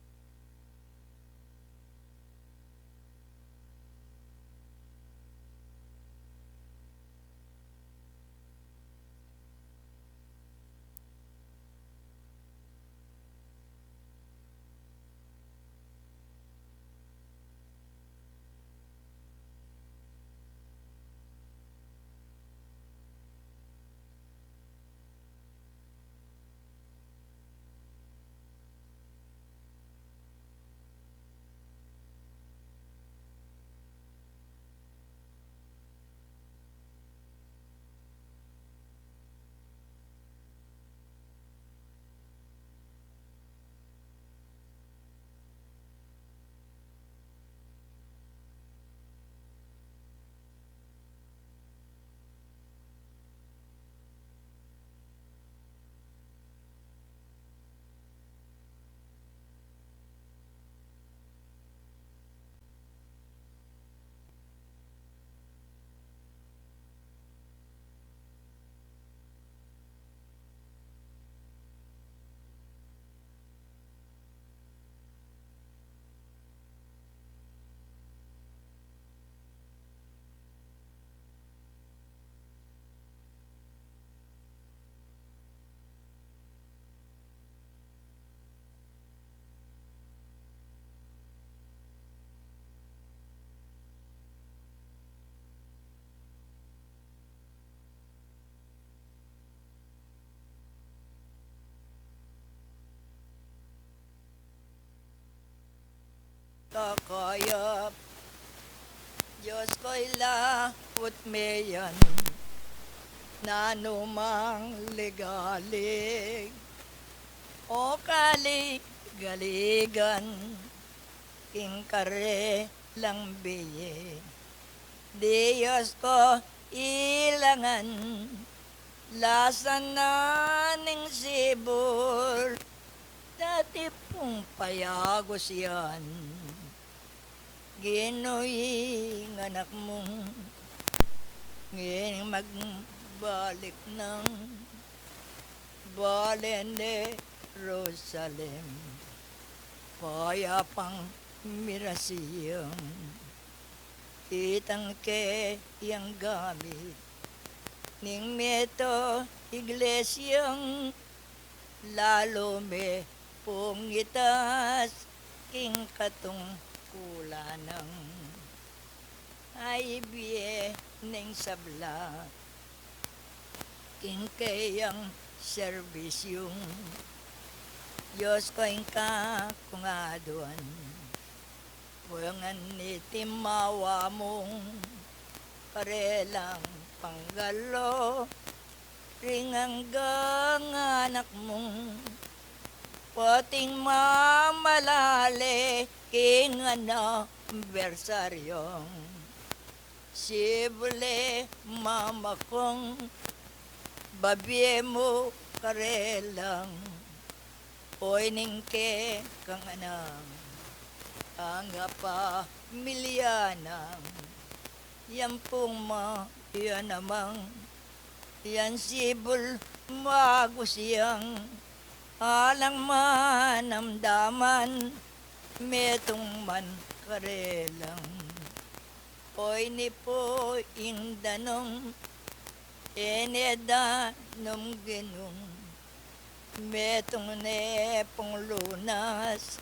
Takayap, Dios ko't laut me yan, nanu mang ligalig o kaligaligan, king karelang bie. Dios ko, ilangan, lasan na ning sibul, dati pung payagus yan. Ginu, ing anak mu ngeni magbalik nang balen de Jerusalem, payapang mirasiyang, itang ke yang gamit, ning meto iglesyang lalu me pung itas king katungkulan nang ay bie ning sabla king keyang serbisyung Dios ko ing kakungaduan. Wengan iti mawa mung karelang panggalo ring anggang anak mung pating mamalale king anibersaryung. Sibule mamakung babie mu karelang oy ning kekang anang angga pamilya nang yang pung ma iya namang yang sibul magusiang alang manamdaman metung man karelang. Oy ni pu ing danung ene danum ginung metung ne pung lunas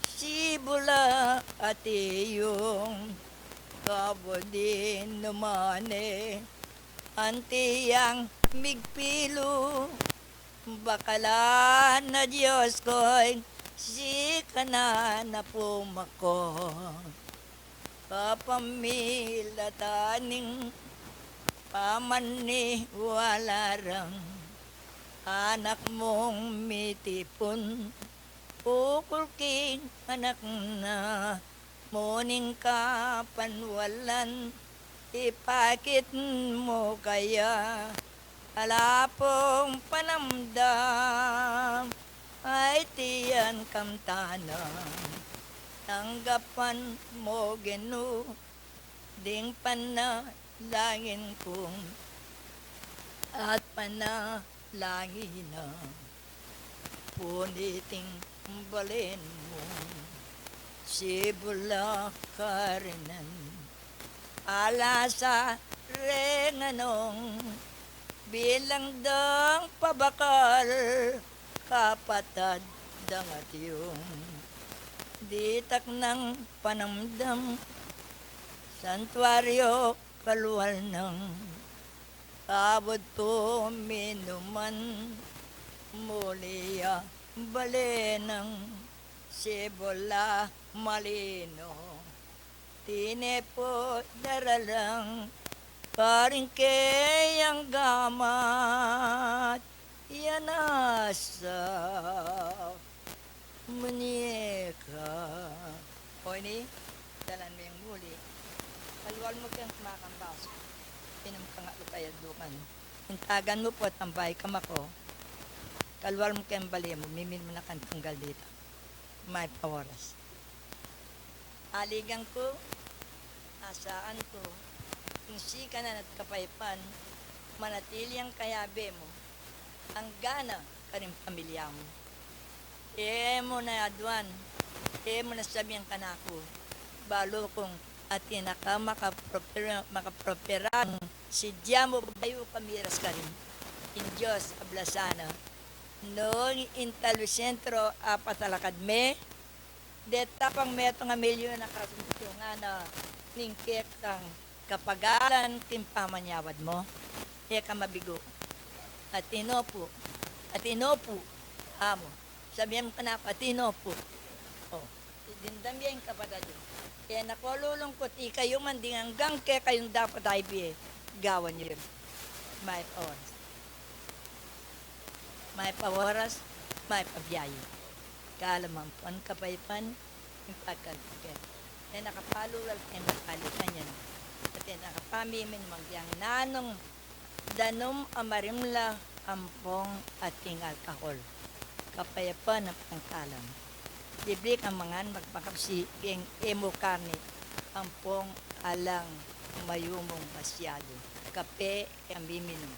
sibula ati yung kabudi numane anti yang migpilu bakala na Dios koy sika na napumako. Kapamilatan ning pamanniwala rang anak mung mitipun ukul king anak na muning kapanwalan ipakit mu kaya ala pung panamdam ay tiyan kamtanan tanggapan mu ginu ding panalangin kung at panalangin na puniting balen mu sibula karinan ala sa renganung bilang dang pabakal kapatad dang atyung ditak nang panamdam santuaryo kalual nang kabud puminuman muli ya bale nang sibula malino tine pu daralang karing keyang gamat yanasa. Muñeka. O ini, dalan me yang muli. Kalual mu keng kumakambasu. Inum ka nga lukaya dukan. Intagan mu pu at ambay ka mako. Kalual mu keng bale mu, mimin mu na kang tunggal dita. Mayap a oras. Aligan ku, asaan ku, ing sikanan at kapayapan, manatili yang kayabe mu, anggana karing pamilya mu. E mu na aduan, e mu na sabian kanaku, balu kung atin na ka makapropera, makapropera, sidya mu bayu ka miras karin. Ing Dios ablasan na. Nung ing Talucentro apatalakad me, deta pang metung a milyun a kasuntungan na ning kekang kapagalan king pamanyawad mu. E ka mabigu. Atin no pu. Atin no pu. Amu. Sabian mu kanaku, atin no pu. O, dimdam ye ing kapatad yu. E na ko lulungkut, ikayu man ding anggang kekayung dapat a ibie gawan yu rin. Mayap a oras. Mayap a oras, mayap a biaye. Kalamang pon kapayapan, ing pagkalpike. E na ka palulal keng kapalikan yan. At e na ka pamimin mangyang nanung danum a marimla ampong ating alkahol. Kapayapan ampong kalam. Dibli kang mangan magpakapsi keng e mu karni ampong alang mayumung masyadu. Kape e miminum.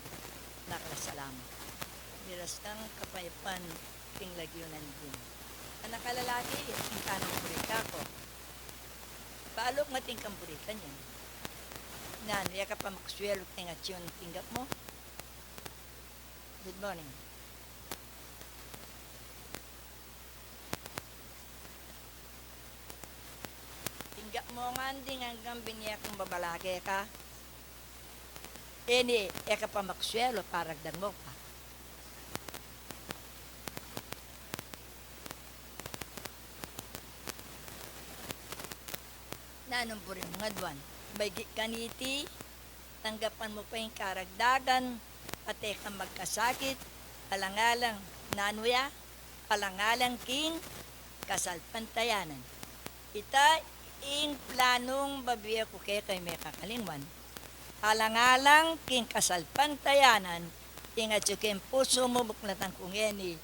Nakasalamat. Miras kang kapayapan Ing lagyu na ning ginu. Anak a lalaki, ing kanang buri ka ku. Balu ku ngan ing kang buri ka nyan. Nanu, e ka pa makasuelu king atiu ning tinggap mu? Good morning. Tinggap mu ngan ding anggang binie kung babala keka. Ini, e ka pa makasuelu, paragdag mu pa. Nanung buri mung aduan? Maigit kaniti, tanggapan mu pa ing karagdagan, at e kang magkasakit, alang-alang, nanu ya, alang-alang king kasalpantayanan. Ita ing planung babie ku keka, e me kakalingwan. Alang-alang king kasalpantayanan, ing atyu king pusu mu, buklatan ku ngeni.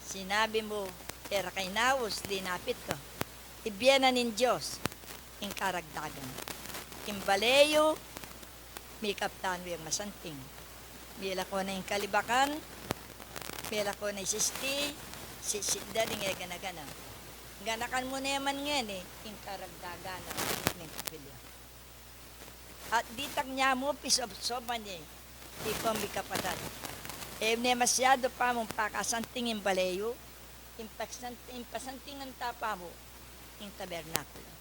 Sinabi mu, e ra ka inaus, linapit ka. Ibie na ning Dios ing karagdagan. Ing bale yu, mikaplanu yang masanting. Milako na ing kalibakan, milako na ing sisti, sisidan ing e gana-gana. Ganakan mu ne man ngeni ing karagdagan na ning kapilya. At ditak nya mu pisopsopan ini, ikong mikapatad. E ne masyadu pa mung pakasanting ing bale yu, ing pasan-, ing pasantingan ta pa mu ing tabernakulo.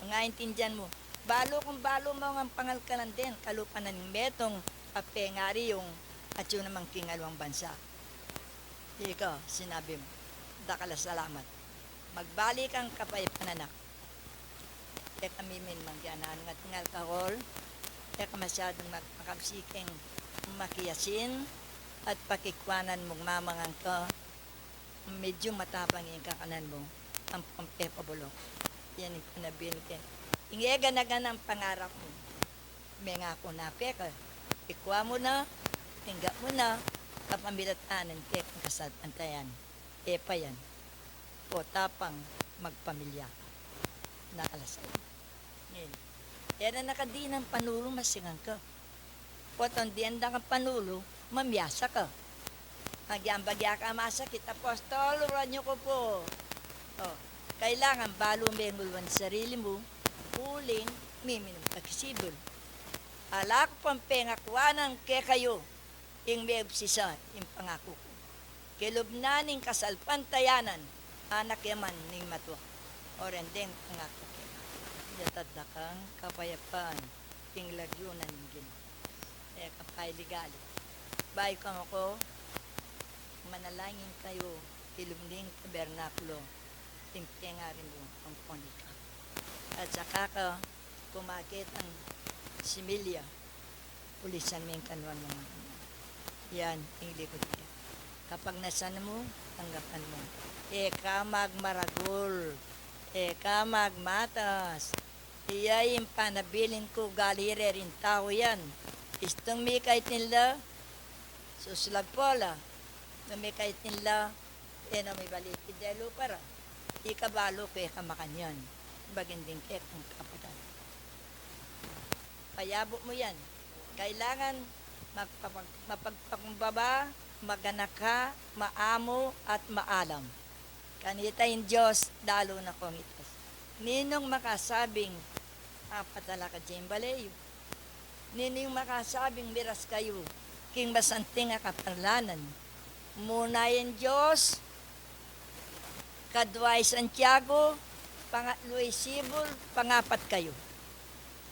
Pangaintindian mu, balu kung balu mu ngan pangalkalan den kalupa na ning metung a pengari yung atyu naman king aliwang bansa. Ika, sinabi mu, dakal a salamat. Magbalik kang kapayapan, anak. E ka miminum king nanu, ngan ing alcohol, e ka masyadung mag-, makabsi king makiasin, at pakikwanan mung mamangan ka, medyu matabang ing kakanan mu, ampong pepabulok. Yan ing panabilin ke. Ing e gana-ganang pangarap mu, mengaku na keka, ikwa mu na, tinggap mu na, kapamilatan ke king kasalpantayanan. E pa yan. Potang magpamilya ka. Nakalasal. Ngeni, e na naka dinan panulu, masingan ka. Potang dinan da kang panulu, mamiasa ka. Agyang bagya ka masakit, apostol, uruan yu ku pu. O, kailangan balu meng uluan sarili mu, uling miminum ka king sibul. Ala ku pang pengakuan kekayu, ing mebsisa ing pangaku ku. Kilub na ning kasalpantayanan, anak ya man ning matua. O reng deng pangaku ke. Yatad da kang kapayapan, ing lagyu na ning Ginu. E ka pa iligali. Bayu kang aku, manalangin kayu, kilub ning tabernakulo, ing pengari mu, ampon ika. At saka ka kumakit ing similya, pulisan me ing kanuan mu. Yan, ing likut ke. Kapag nasan mu, tanggapan mu. E ka magmaragul, e ka magmatas. Iya ing panabilin ku, ugali reng tau yan. Istung mikaitin la, suslag pola. Nung mikaitin la, e na mibalik king lupa ra. Ika balu ke ka makanyan. Baging ding kekang kapatad. Payabut mu yan. Kailangan magpapag-, mapagpakumbaba, maganaka, maamu, at maalam. Kanita ing Dios, dalu na kung itas. Ninung makasabing, apat ala ka ding bale yu? Ninu ing makasabing miras kayu king masanting a kaparlanan? Muna ing Dios, kadwa i Santiago, pangatlu i sibul, pangapat kayu.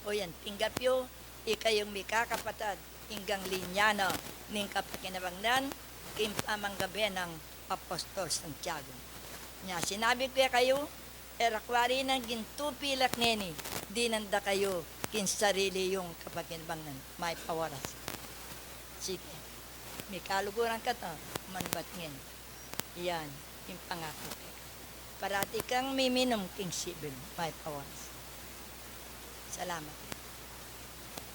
O yan, tinggap yu, ikayung mikakapatad, ing gang linya na ning kapakinabang nan, king pamanggabe nang apostol Santiago. Nya sinabi ku kekayu, e ra ku ari nang gintu pilak ngeni, dinan da kayu king sarili yung kapakinabang nan, mayap a oras. Sige, mikaluguran kata, manubat ngeni. Yan ing pangaku keka. Parati kang miminum king sibul, mayap a oras. Salamat.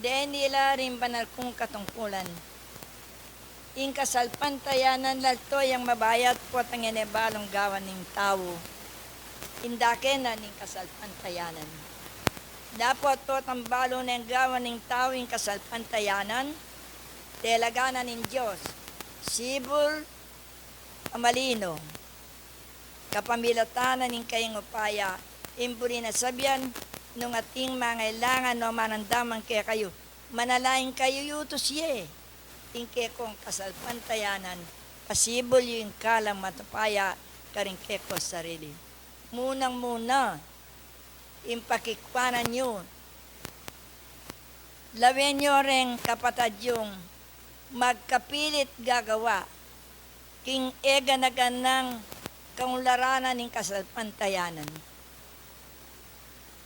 Deni la ring banal kung katungkulan. Ing kasalpantayanan lalto yang mabayat, potang e ne balung gawan ning tau, inda ke na ning kasalpantayanan. Dapot potang balu neng gawan ning tau ing kasalpantayanan, telaganan ning Dios. Sibul, a malino. Kapamilatan na ning kayang upaya, ing buri na sabian, nung ating mangailangan o manandaman kekayu, manalangin kayu, yutus ye ing kekong kasalpantayanan, pasibul yu ing kalamang upaya karing kekong sarili. Munang-muna, ing pakikwanan yu, lawen yu reng kapatad yung magkapilit gagawa king e gana-ganang kaunlaranan ning kasalpantayanan.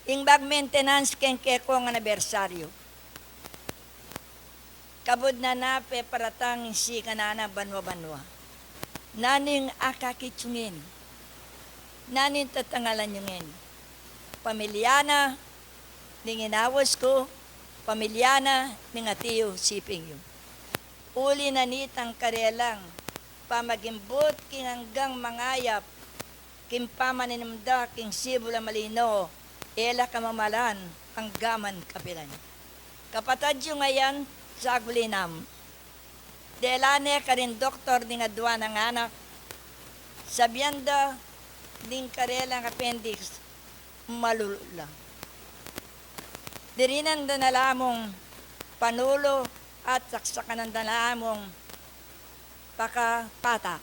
Ing mag-maintenance keng kekong anibersaryu. Kabud na na peparatang ing sikanan a banua-banua. Nanu ing akakit yu ngeni? Nanu ing tatangalan yu ngeni? Pamilya na ning inawas ku, pamilya na ning atiu siping yu. Uli na nitang karelang pamagimbut king anggang mangayap, king pamaninum da king sibul a malino, e la kamamalan anggaman kapilan. Kapatad yung ayan, saguli nam. Dela ne karing doktor ding adua nang anak, sabian da ding karelang appendix malulu la. Dirinan da na la mung panulu at saksakan da na la mung pakapata.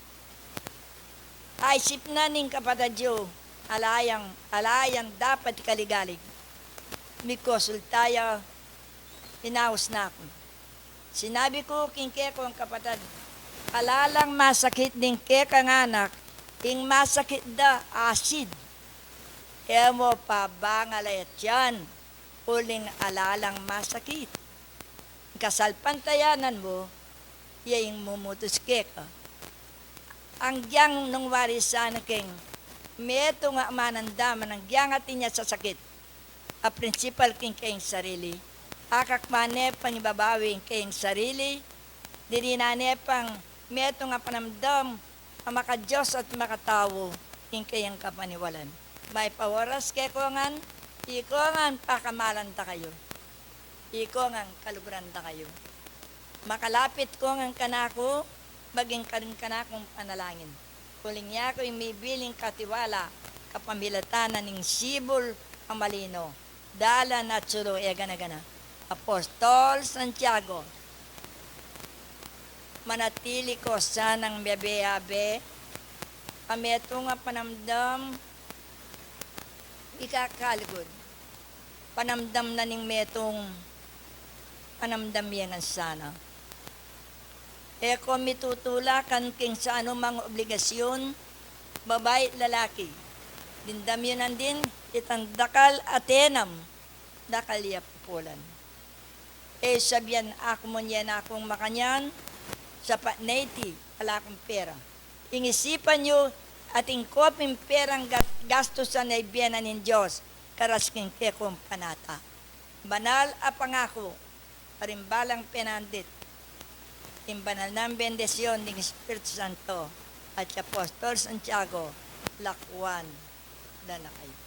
Aisip na ning kapatad yu, ala yang, ala yang dapat ikaligalig. Migkonsulta ya, inaus na ku. Sinabi ku king kekong kapatad, ala lang masakit ding kekang anak, ing masakit da acid. E mu pa bangal a tiyan, uling ala lang masakit. Ing kasalpantayanan mu, ya ing mumutus keka. Anggyang nung wari sana keng metung a manandaman, anggyang atin ya sasakit a prinsipal king kayang sarili, akakman ne pang ibabawi ing kayang sarili, dirinan ne pang metung a panamdam a maka-Dios at makatau ing kayang kapaniwalan. Mayap a oras kekongan, ikongan pakamalan da kayu. Ikongan kaluguran da kayu. Makalapit kongan kanaku, maging karin kanakung panalangin. Uling yaku ing mibiling katiwala, kapamilatan na ning sibul a malino, dalan at sulu e gana-gana. Apostol Santiago, manatili ko sanang mebe-abe a metung a panamdam ikakalugud. Panamdam na ning metung, panamdam ye ngan sana. E ko mitutulakan king sanumang obligasyun, babai at lalaki. Dimdam yu nandin itang dakal a tenam, dakal ya pupulan. E sabian, aku mu ne na kung makanyan, sapat na iti, ala kung pera. Ing isipan yu, atin ku pin perang gas-, gastusan a ibie na ning Dios, karas king kekong panata. Banal a pangaku, karing balang penandit, ing banal nang bendisyun ning Espiritu Santo, at si Apostol Santiago, lakwan da na kayu.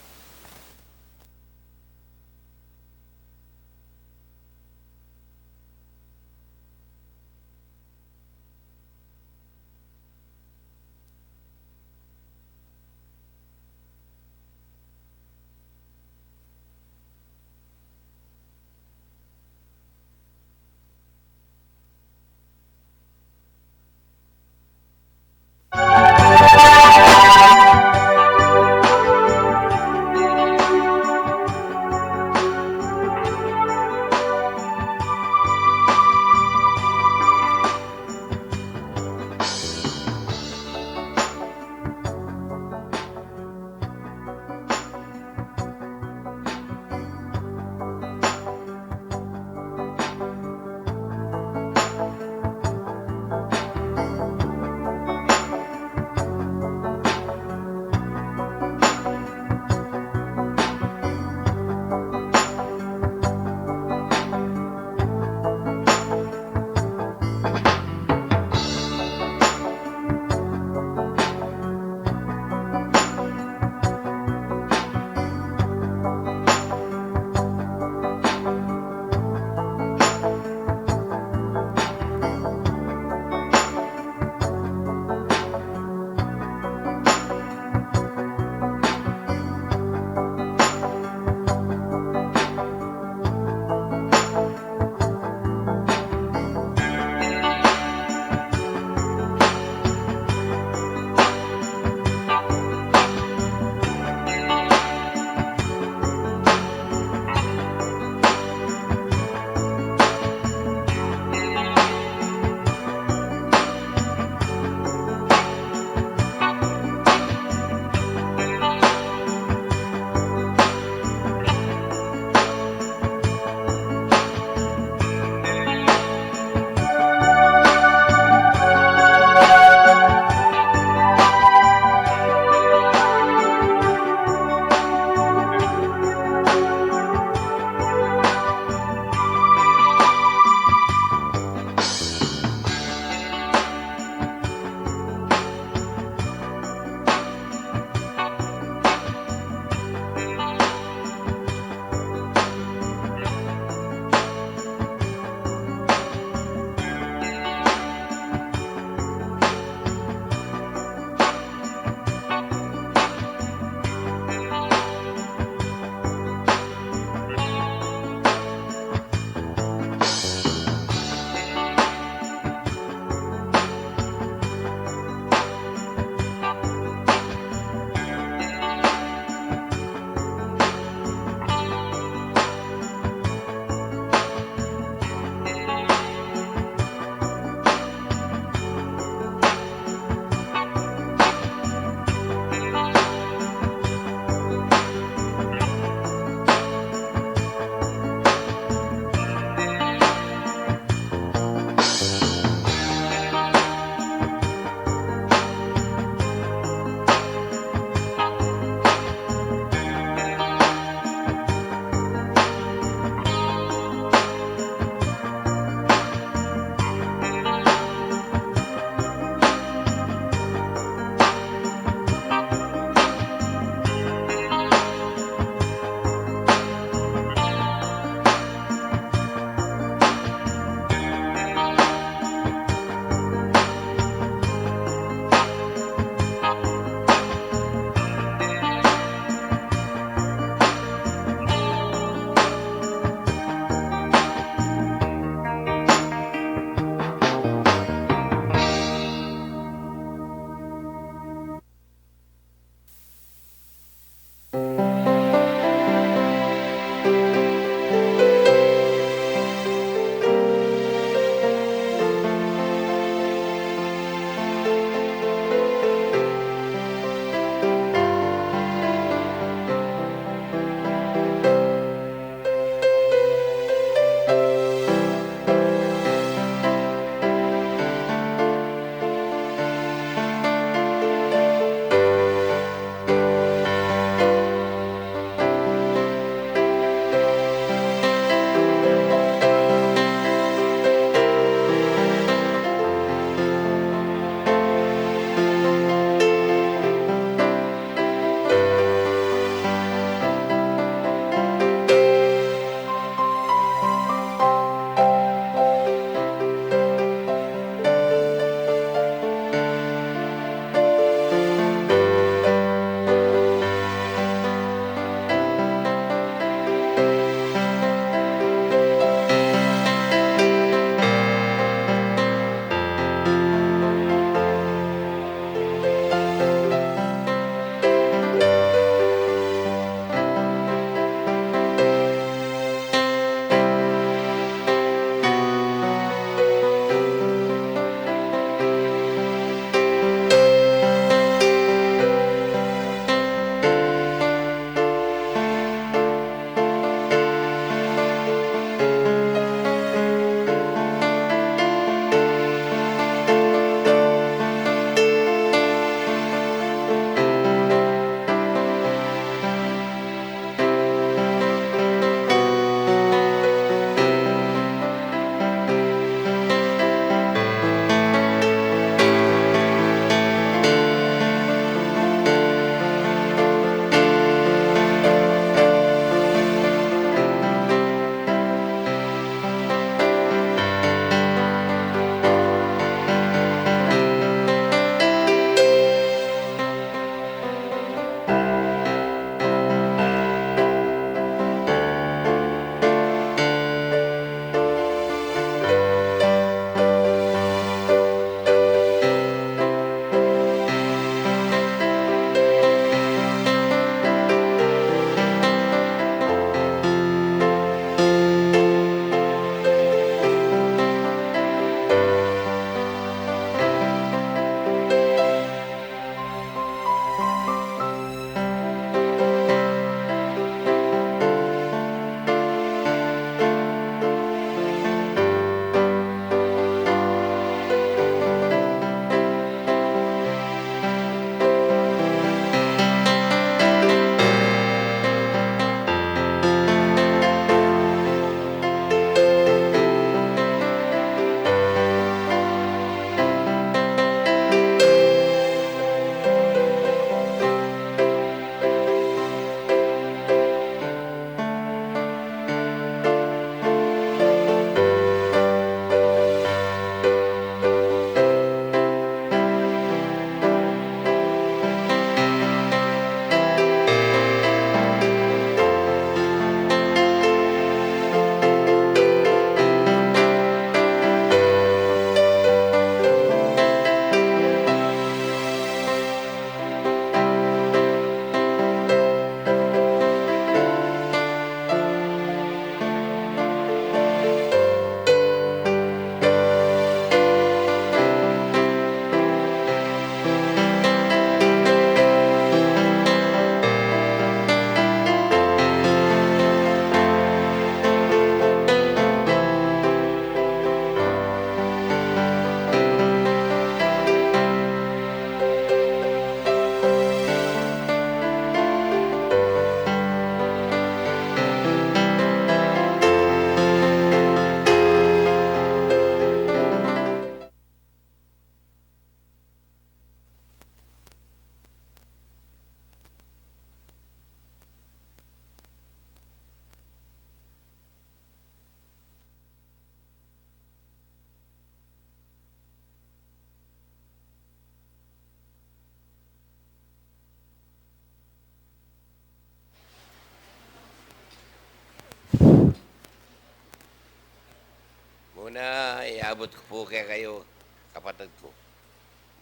Na, iabut ku pu kekayu, kapatad ku.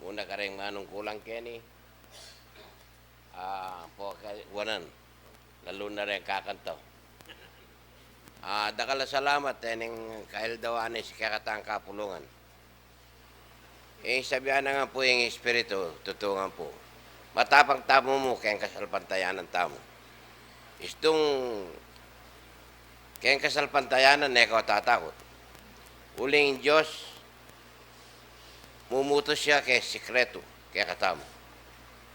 Muna kareng manungkulan keni, ah, po kay wanan, lalu na reng kakanta. Ah, dakal a salamat, eh, ning kaildawan ne si kekatang kapulungan. Ing sabian na ngan pu ing Espiritu, tutu ngan pu. Matapang tamu mu keng kasalpantayanan tamu. Istung keng kasalpantayanan, e ko tatakut. Uling Dios, mumutus ya keng sikretu kekatamu.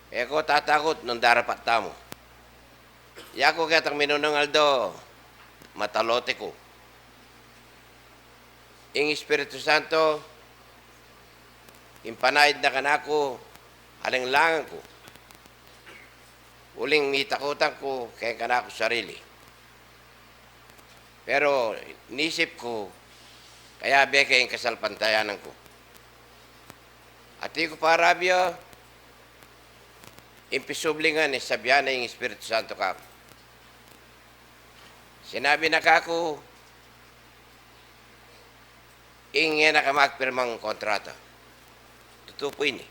E ko tatakut nung darapat tamu. Yaku ketang minunung aldo, matalote ku. Ing Espiritu Santo, ing panaid na kanaku, alang-alang ku. Uling mitakutan ku keng kanaku sarili. Pero nisip ku, kayabe ke ing kasalpantayanan ku. Atiu ku pa rabia, ing pisubling ngan, ing sabian na ing Espiritu Santo kaku. Sinabi na kaku, ing e na ka magpirmang kontrata. Tutu pu ini.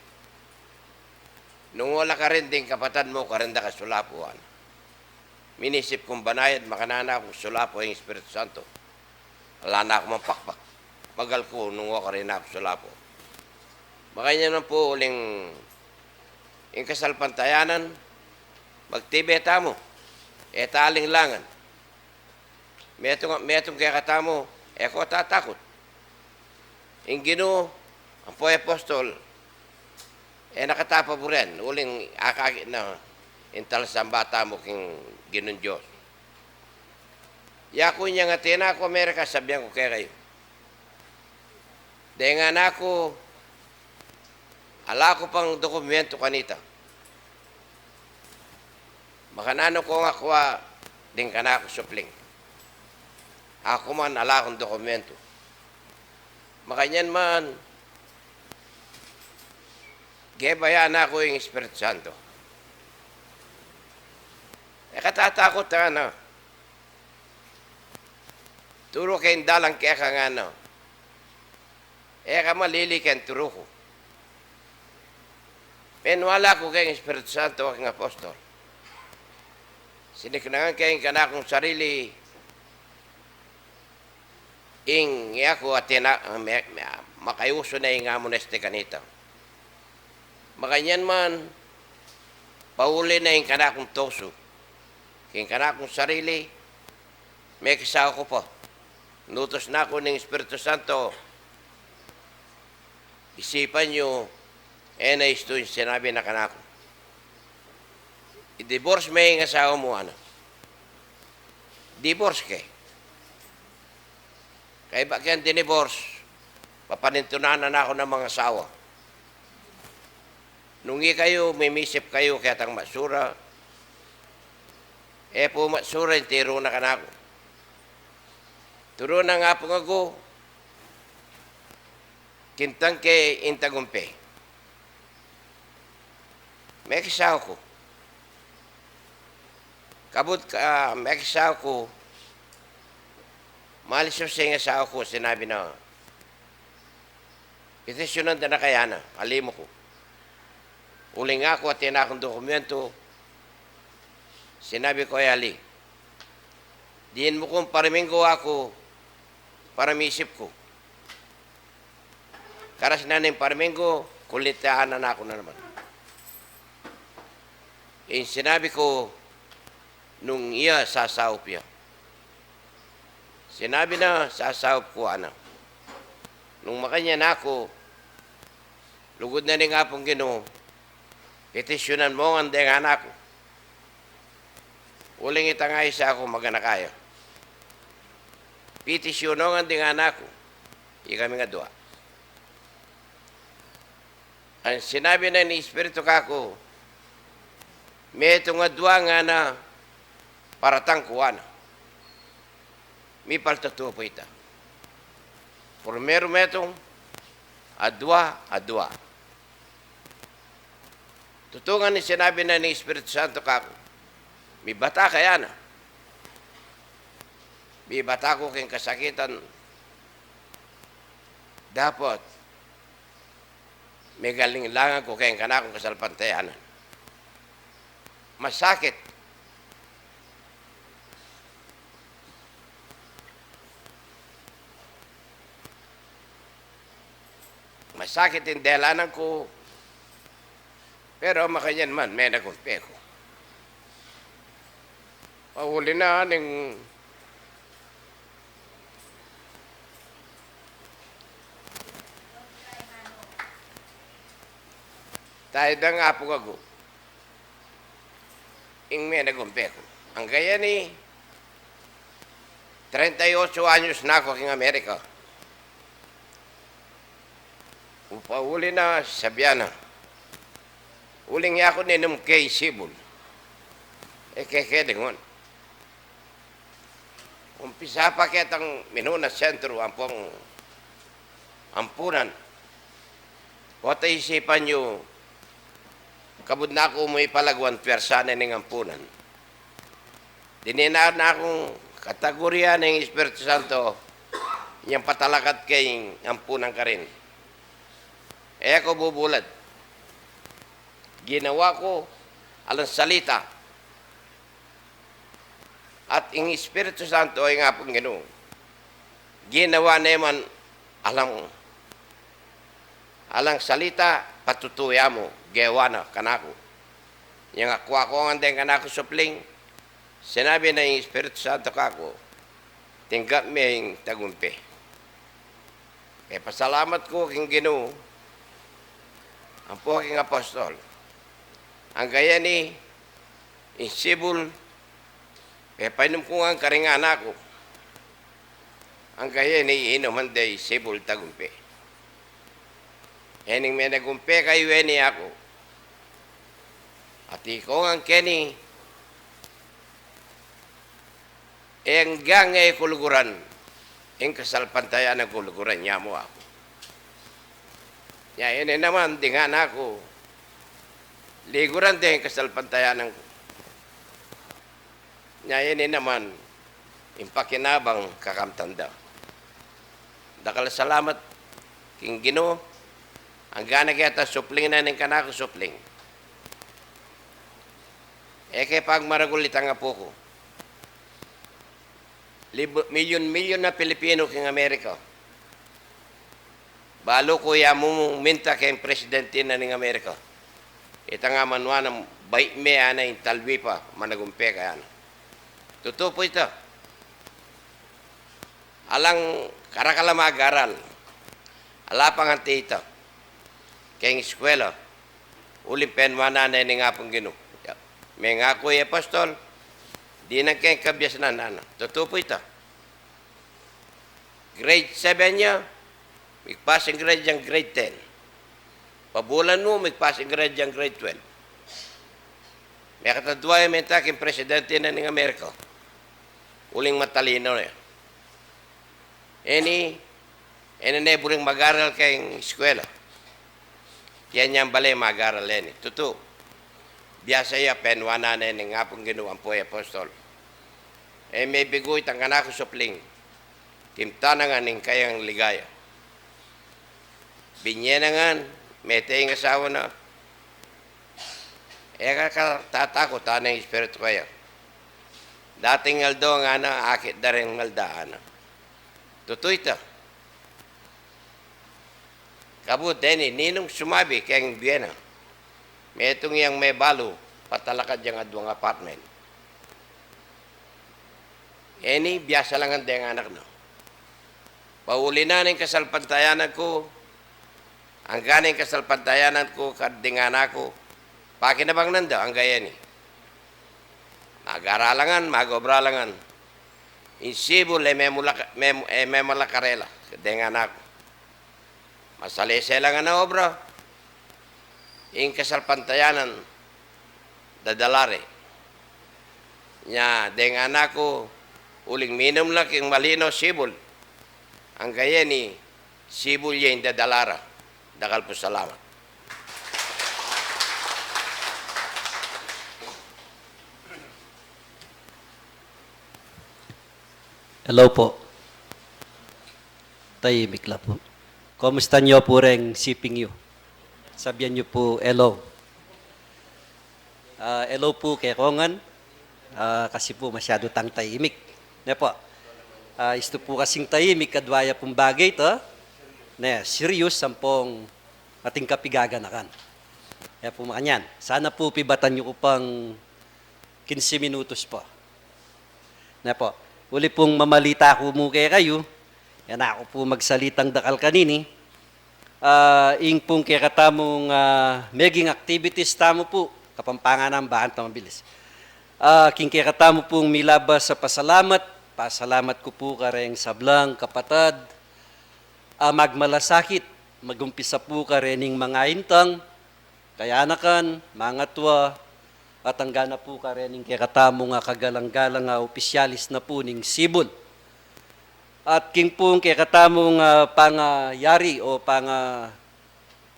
Nung wala karin ding kapatad mu, karin da ka sulapu, ana. Minisip kung banayad, makananu kung sulapu ing Espiritu Santo. Ala na ku mang pakpak. Magal ku nung wa karin aku sulapu. Makanyan man pu uling ing kasalpantayanan, magtibe tamu. E ta aling-alangan. Metung, metung kekatamu, e ko tatakut. Ing Ginu, ampo i apostol, e na ka ta paburen, uling akakit na ing talasamba tamu king Ginung Dios. Yaku inyang atin aku Amerika, sabian ku kekayu. Deng anak ku, ala ku pang dokumentu kanita. Makananu kung akua ding kanaku supling? Aku man ala kung dokumentu. Makanyan man, gebayan na ku ing Espiritu Santo. E ka tatakut, ngana. Turu ke ing dalan keka, ngana. E ka malili keng turu ku. Peniwala ku keng Espiritu Santo, keng apostol. Siniknangan ke ing kanakung sarili, ing yaku atin a, me-, me-, makayusu na ing amu neste kanita. Makanyan man, pauli na ing kanakung tusu. King kanakung sarili, mekisawa ku pa. Nutus na ku ning Espiritu Santo, isipan yu, e na istu ing sinabi na kanaku. I-divorce me ing asawa mu, ngana. Divorce ke. Kaybat keng dinivorce, papanintunan na ku na mangasawa. Nung ikayu, mimisip kayu ketang matsura, e pu matsura ing tiru na kanaku. Turu na nga pu ngaku, kintang ke ing tagumpe. Mekisawa ku. Kabud ka, mekisawa ku, malisus ing asawa ku, sinabi na, petisyunan da na kaya na, ali mu ku. Uling aku atin akung dokumentu, sinabi ku, e ali. Diin mu kung paraminggu aku, para misip ku. Karas na ning paraminggu, kulitan na ku na naman. Ing sinabi ku, nung iya sasaup ya. Sinabi na, sasaup ku, ngana. Nung makanyan aku, lugud na ning Apung Ginu, petisyunan mu ngan deng anak ku. Uling itang aisa ku, maganaka ya. Petisyunan mu ngan deng anak ku. Ikaming adua. Ang sinabi na ning Espiritu kaku, metung adua, ngana, paratang ku, ngana. Mipaltatu pu ita. Primeru metung, adua, adua. Tutu ngan ing sinabi na ning Espiritu Santo kaku, mibata ka, ngana. Mibata ku king kasakitan, Dapot, megaling langan ku keng kanakung kasalpantayanan. Masakit. Masakit ing delanan ku, pero makanyan man, menagumpe ku. Pauli na ning taydang apu kaku. Ing menagumpe ku. Angga ya ni, treinta y ocho anyos na ku king Amerika. Upa uli na, sabian na. Uling yaku ninum ke ing sibul. E ke ke dingun. Umpisa pa ketang minuna sentru ampong ampunan. Pota isipan yu, kabud na ku mu ipalaguan pwersa na ning ampunan. Dininan na kung katagurian ning Espiritu Santo, yang patalakat keng ampunan karin. E ku bubulad. Ginawa ku alang salita. At ing Espiritu Santo, ing Apung Ginu, ginawa ne man alang, alang salita, patutu ya mu, gewa na kanaku. Yang akua ku ngan deng kanaku supling, sinabi na ing Espiritu Santo kaku, tinggap me ing tagumpe. Pepasalamat ku king Ginu, ampo king apostol. Angga ya ni, ing sibul, pepainum ku ngan karing anak ku. Angga ya ni, inuman de ing sibul tagumpe. E ning menagumpe kayu e ni aku. At iko ngan keni, e anggang e ku luguran, ing kasalpantayanan ku luguran ya mu aku. Nya ini naman, ding anak ku, liguran de ing kasalpantayanan ku. Nya ini naman, ing pakinabang kakamtan da. Dakal a salamat king Ginu, anggang na keta supling na ning kanaku supling. E ke pagmaragul itang apu ku. Libu, milyun-milyun na Pilipino king Amerika. Balu ku ya mu minta keng presidente na ning Amerika. Ita nga manwa nang bai me ana ing talwi pa, managumpe ka ana. Tutu pu ita. Alang karakal a mag-aral. Ala pang anti ita keng eskwela. Uling penwanan ne ning Apung Ginu. Mengaku i apostol, dinan keng kabiasnan na. Tutu pu ita. Grade seven ya, migpass ing grade yang grade ten. Pabulan mu, migpass ing grade yang grade twelve. Mekatadwa ya, menta king presidente na ning Amerika. Uling matalino ya. Ini, ini ne buring mag-aral keng eskwela. Kaya nyang bale mag-aral ini. Tutu. Biasa ya penwanan ne ning Apung Ginu ampo i apostol. E me bigu itang kanaku supling. Timta na ngan ing kayang ligaya. Binye na ngan, mete ing asawa na. E ka, ka, tataku, tana ing espiritu kaya. Dating aldo ngana, akit da ring alda ana. Tutu ita. Kabud ini, ninung sumabi keng bie na, metung yang mebalu, patalakad yang adwang apartment. Ini biasa la ngan deng anak na. Pauli na ning kasalpantayanan ku, anggang ing kasalpantayanan ku, karding anak ku, pakinabang nanda, angga ini. Mag-aral la ngan, mag-obra la ngan. Ing sibul e memula, mem-, e memula karela, deng anak ku. Masalese la ngan a obra, ing kasalpantayanan dadala re. Nya, deng anak ku, uling minum la king malino sibul. Angga ini, sibul ye ing dadala ra. Dakal pu salamat. Hello po. Tahimik la po. Kumusta nyo pu reng siping yu? Sabian yu pu, hello. Ah, hello pu kekongan. Ah, kasi pu masyadu tang taimik. Ne pu. Ah, istu pu kasing taimik, kadwa ya pung bage ita. Ne, serious ampong ating kapigaganakan. Ya pu makanyan. Sana pu pibatan yu ku pang kinse minutos pa. Ne pu. Uli pung mamalita ku mu kekayu, yan aku pu magsalitang dakal kanini. Ah, ing pung kekatamung, ah, meging activities tamu pu, Kapampangan nang bahan ta mabilis. Ah, king kekatamu pung milabas a pasalamat, pasalamat ku pu kareng sablang kapatad a magmalasakit, magumpisa pu karening mangaintang, kayanakan, mangatua, at angga na pu karening kekatamung, ah, kagalang-galang a opisyalis na pu ning sibul. At king pung kekatamung, ah, pangayari o panga-,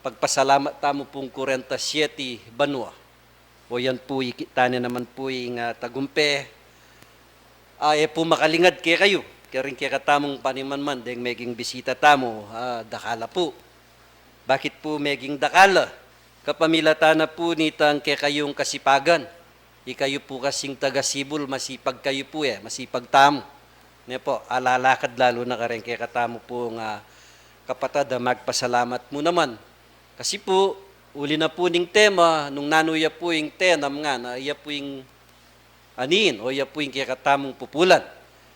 pagpasalamat tamu pung kurenta siete banua. O yan pu, ikit tane naman pu ing, ah, tagumpe. Ah, e pu makalingad kekayu, karing kekatamung panimanman, deng meging bisita tamu, ah, dakal la pu. Bakit pu meging dakal la? Kapamilatan na pu nitang kekayung kasipagan. Ikayu pu kasing taga-sibul, masipag kayu pu e, masipag tamu. Ne pu, alalakad lalu na kareng kekatamu pung kapatad a magpasalamat mu naman. Kasi pu, uli na pu ning tema, nung nanu ya pu ing tenam ngana, iya pu ing anin, o iya pu ing kekatamung pupulan.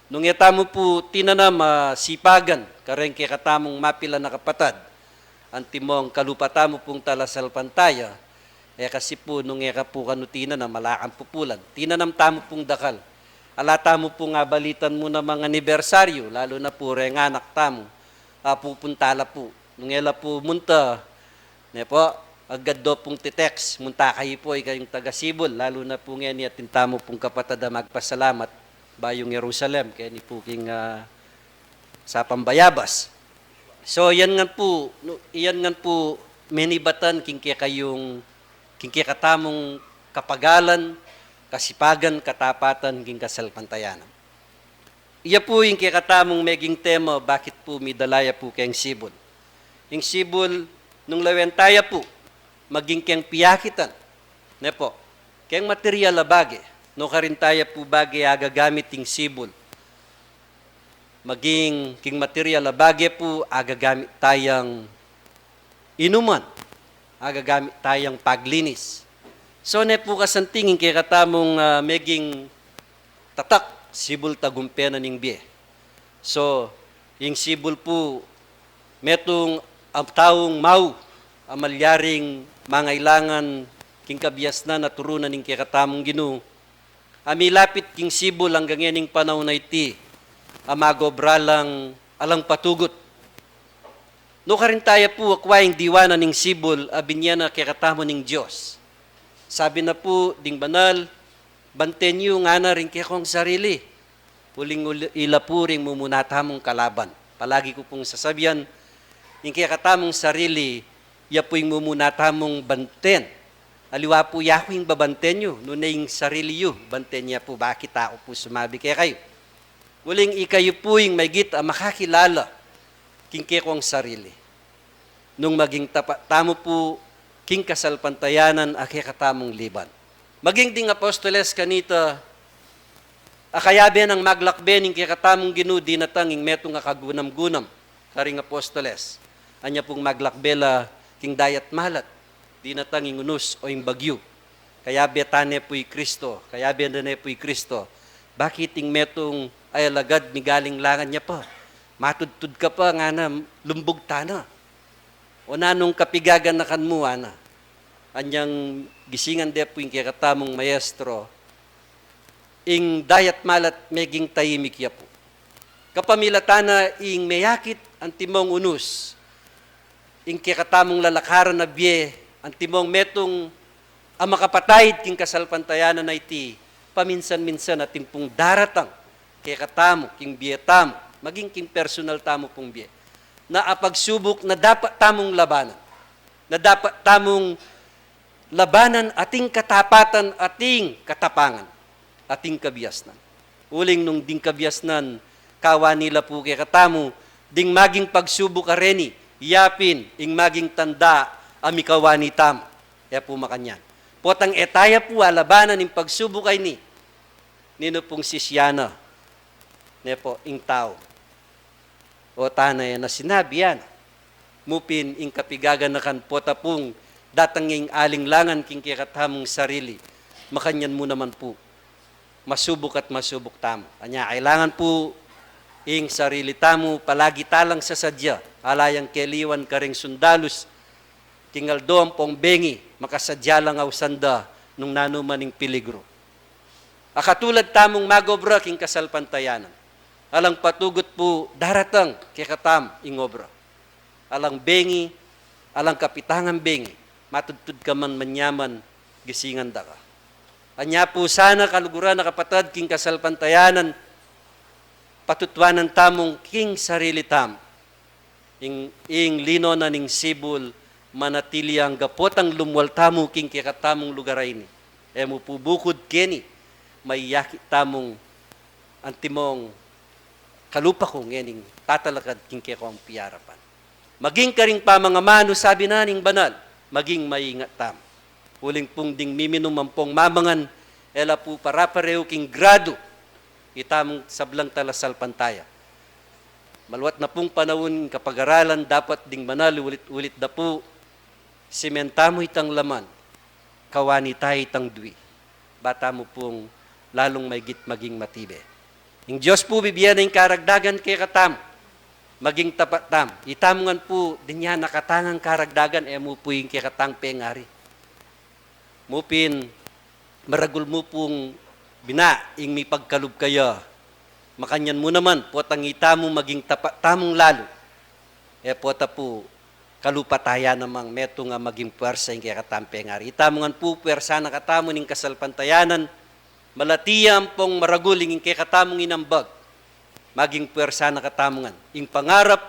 Nung e tamu pu tinanam a sipagan kareng kekatamung mapilan a kapatad, antimong kalupa tamu pung talasalpantaya, e kasi pu nung e ka pu kanu tinanam, ala kang pupulan. Tinanam tamu pung dakal. Ala tamu pung abalitan mu namang anibersaryu, lalu na pu reng anak tamu. A, pupunta la pu. Nung e la pu munta, ne pu, agad do pung ti-text, munta kayu pu, ikayung taga-sibul, lalu na pu ngeni atin tamu pung kapatad a magpasalamat, bayung Jerusalem, keni pu king, ah, Sapang Bayabas. So, yan ngan pu, nu-, yan ngan pu menibatan king kekayung, king kekatamung kapagalan, kasipagan, katapatan, king kasalpantayanan. Iya pu ing kekatamung meging tema, bakit pu midala ya pu keng sibul. Ing sibul, nung lawen ta ya pu, maging keng piakitan, ne pu, keng material a bage, nukarin ta ya pu bage agagamit ing sibul. Maging king material a bage pu, agagamit tayang inuman, agagamit tayang paglinis. So, ne pu kasanting ing kekatamung, ah, meging tatak, sibul tagumpe na ning bie. So, ing sibul pu, metung a taung mau, a malyaring mangailangan king kabiasnan a turunan ning kekatamung Ginu, a milapit king sibul anggang ngening panaun a iti, a magobra lang alang patugut. Nukarin ta ya pu akua ing diwa na ning sibul a binie na kekatamu ning Dios. Sabi na pu ding banal, banten yu ngana ring kekong sarili. Uling ul-, ila pu ring mumuna tamung kalaban. Palagi ku pung sasabian, ing kekatamung sarili, ya pu ing mumuna tamung banten. Aliwa pu yaku ing babanten yu, nune ing sarili yu, banten ya pu. Bakit aku pu sumabi kekayu? Uling ikayu pu ing maigit a makakilala king kekong sarili, nung maging tapat tamu pu king kasalpantayanan a kekatamung liban. Maging ding apostoles kanita, a kayabe nang maglakbe ning kekatamung Ginu, dinatang ing metung a kagunam-gunam karing apostoles. Anya pung maglakbe la king dayat malat, dinatang ing unus o ing bagyu. Kayabe ta ne pu i Kristo, kayabe na ne pu i Kristo. Bakit ing metung a alagad migaling la ngan ya pa? Matudtud ka pa ngana, lumbug ta na. O nanung kapigaganakan mu, ngana. Anyang gisingan de pu ing kekatamung maestro, ing dayat malat meging taimik ya pu. Kapamilatan na ing meyakit antimong unus, ing kekatamung lalakaran a bie, antimong metung a makapataid king kasalpantayanan a iti, paminsan-minsan atin pung daratang kekatamu king bie tamu, maging king personal tamu pung bie, na apagsubuk na dapat tamung labanan, na dapat tamung labanan ating katapatan, ating katapangan, ating kabiasnan. Uling nung ding kabiasnan, kawan ila pu kekatamu, ding maging pagsubuk a reni, Iya pin ing maging tanda a mikawani tamu. E pu makanyan. Potang e taya pu alabanan ing pagsubuk a ini, ninu pung sisya na, ne pu, ing tau? O tana, e na sinabi, yana. Mu pin ing kapigaganakan pota pung datang ing alinglangan king kekatamung sarili. Makanyan mu naman pu, masubuk at masubuk tamu. Anya, kailangan pu ing sarili tamu palagi talang sasadya, ala yang keliwan karing sundalus, king aldo ampong bengi, makasadya lang ausan da nung nanu man ing peligru. Akatulad tamung magobra king kasalpantayanan, alang patugut pu daratang kekatamu ing obra. Alang bengi, alang kapitangan bengi, matudtud ka man manyaman, gisingan da ka. Anya pu sana, kaluguran a kapatad king kasalpantayanan, patutuanan tamung king sarili tamu. Ing, ing lino na ning sibul, manatili angga potang lumwal tamu king kekatamung lugar a ini. E mu pu bukud keni, mayakit tamung antimong kalupa ku ngening tatalakad king kekong piyarapan. Maging karing pamangamanu, sabi na ning banal, maging maingat tamu. Uling pung ding miminum ampong mamangan, e la pu parapareu king gradu itamung sablang talasalpantaya. Maluat na pung panaun, kapagaralan, dapat ding banal, ulit-ulit da pu, simen tamu itang laman, kawani taya itang dui. Ba tamu pung lalung maigit maging matibe. Ing Dios pu bibie na ing karagdagan kekatamu, maging tapat tamu. Itamu ngan pu, dinan na katangang karagdagan, e mu pu ing kekatang pengari. Mu pin, maragul mu pung bina ing mipagkalub kaya. Makanyan mu naman, potang itamu maging tapat tamung lalu, e pota pu kalupa taya namang metung a maging puersa ing kekatang pengari. Itamu ngan pu, puersa na katamu ning kasalpantayanan, malati ya ampong maragul ing kekatamung inambag. Maging puersa na katamu ngan. Ing pangarap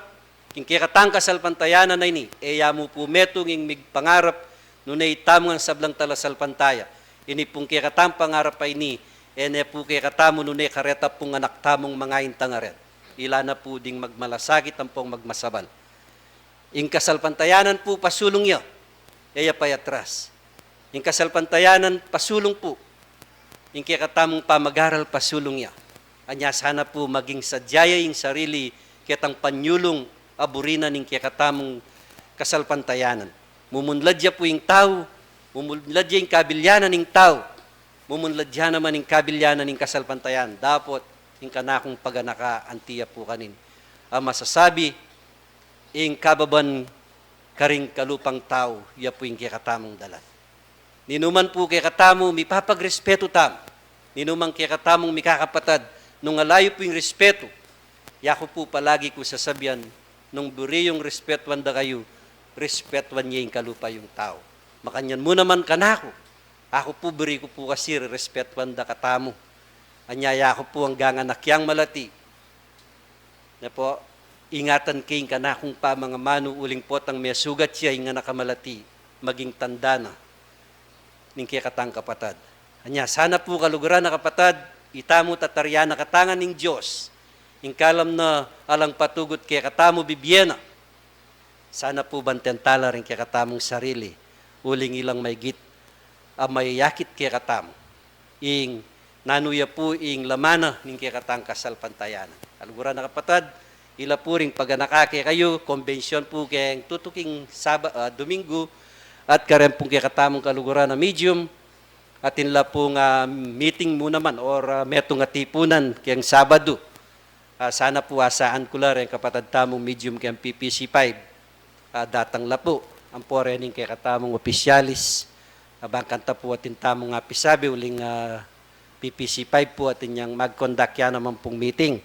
king kekatang kasalpantayanan a ini, e ya mu pu metung ing migpangarap nune itamu ngan sablang talasalpantaya. Ini pung kekatang pangarap a ini, e ne pu kekatamu nune kareta pung anak tamung mangaintang a ren. Ila na pu ding magmalasakit ampong magmasabal. Ing kasalpantayanan pu pasulung ya, e ya payatras. Ing kasalpantayanan pasulung pu, ing kekatamung pamagaral pasulung ya. Anya sana pu maging sadya ya ing sarili ketang panyulung a buri na ning kekatamung kasalpantayanan. Mumunlad ya pu ing tau, mumunlad ya ing kabilyanan ning tau, mumunlad ya naman ing kabilyanan ning kasalpantayanan. Dapot ing kanakung paganaka anti ya pu kanin a masasabi, ing kababan karing kalupang tau, ya pu ing kekatamung dalan. Ninuman pu kekatamu mipapagrespetu tamu, ninuman kekatamung mikakapatad, nung ala yu pu ing respetu, yaku pu palagi ku sasabian, nung buri yung respetuan da kayu, respetuan ye ing kalupa yung tau. Makanyan mu naman kanaku, aku pu, buri ku pu kasi respetuan da katamu. Anya yaku pu, anggang anak yang malati, ne pu, ingatan ke ing kanakung pamangamanu uling potang mesugat ya ing anak a malati, maging tanda na ning kekatang kapatad. Anya sana pu, kaluguran a kapatad, itamu tatarian na kata ngan ning Dios, ing kalam na alang patugut kekatamu bibie na. Sana pu banten tala ring kekatamung sarili, uling ilang maigit a mayakit kekatamu ing nanu ya pu ing laman na ning kekatang kasalpantayanan. Kaluguran a kapatad, ila pu ring paganaka kekayu, kombensyon pu keng tutuking Saba-, ah, Domingo, at kareng pung kekatamung kaluguran a medium, atin la pung, ah, meeting mu naman or, ah, metung a tipunan keng Sabadu. Ah, sana pu asaan ku la reng kapatad tamung medium keng P P C five. Ah, datang la pu ampo rening kekatamung opisyalis. Ah, bangkanta pu atin tamung apisabi uling, ah, P P C five pu atin yang mag-conduct ya naman pung meeting.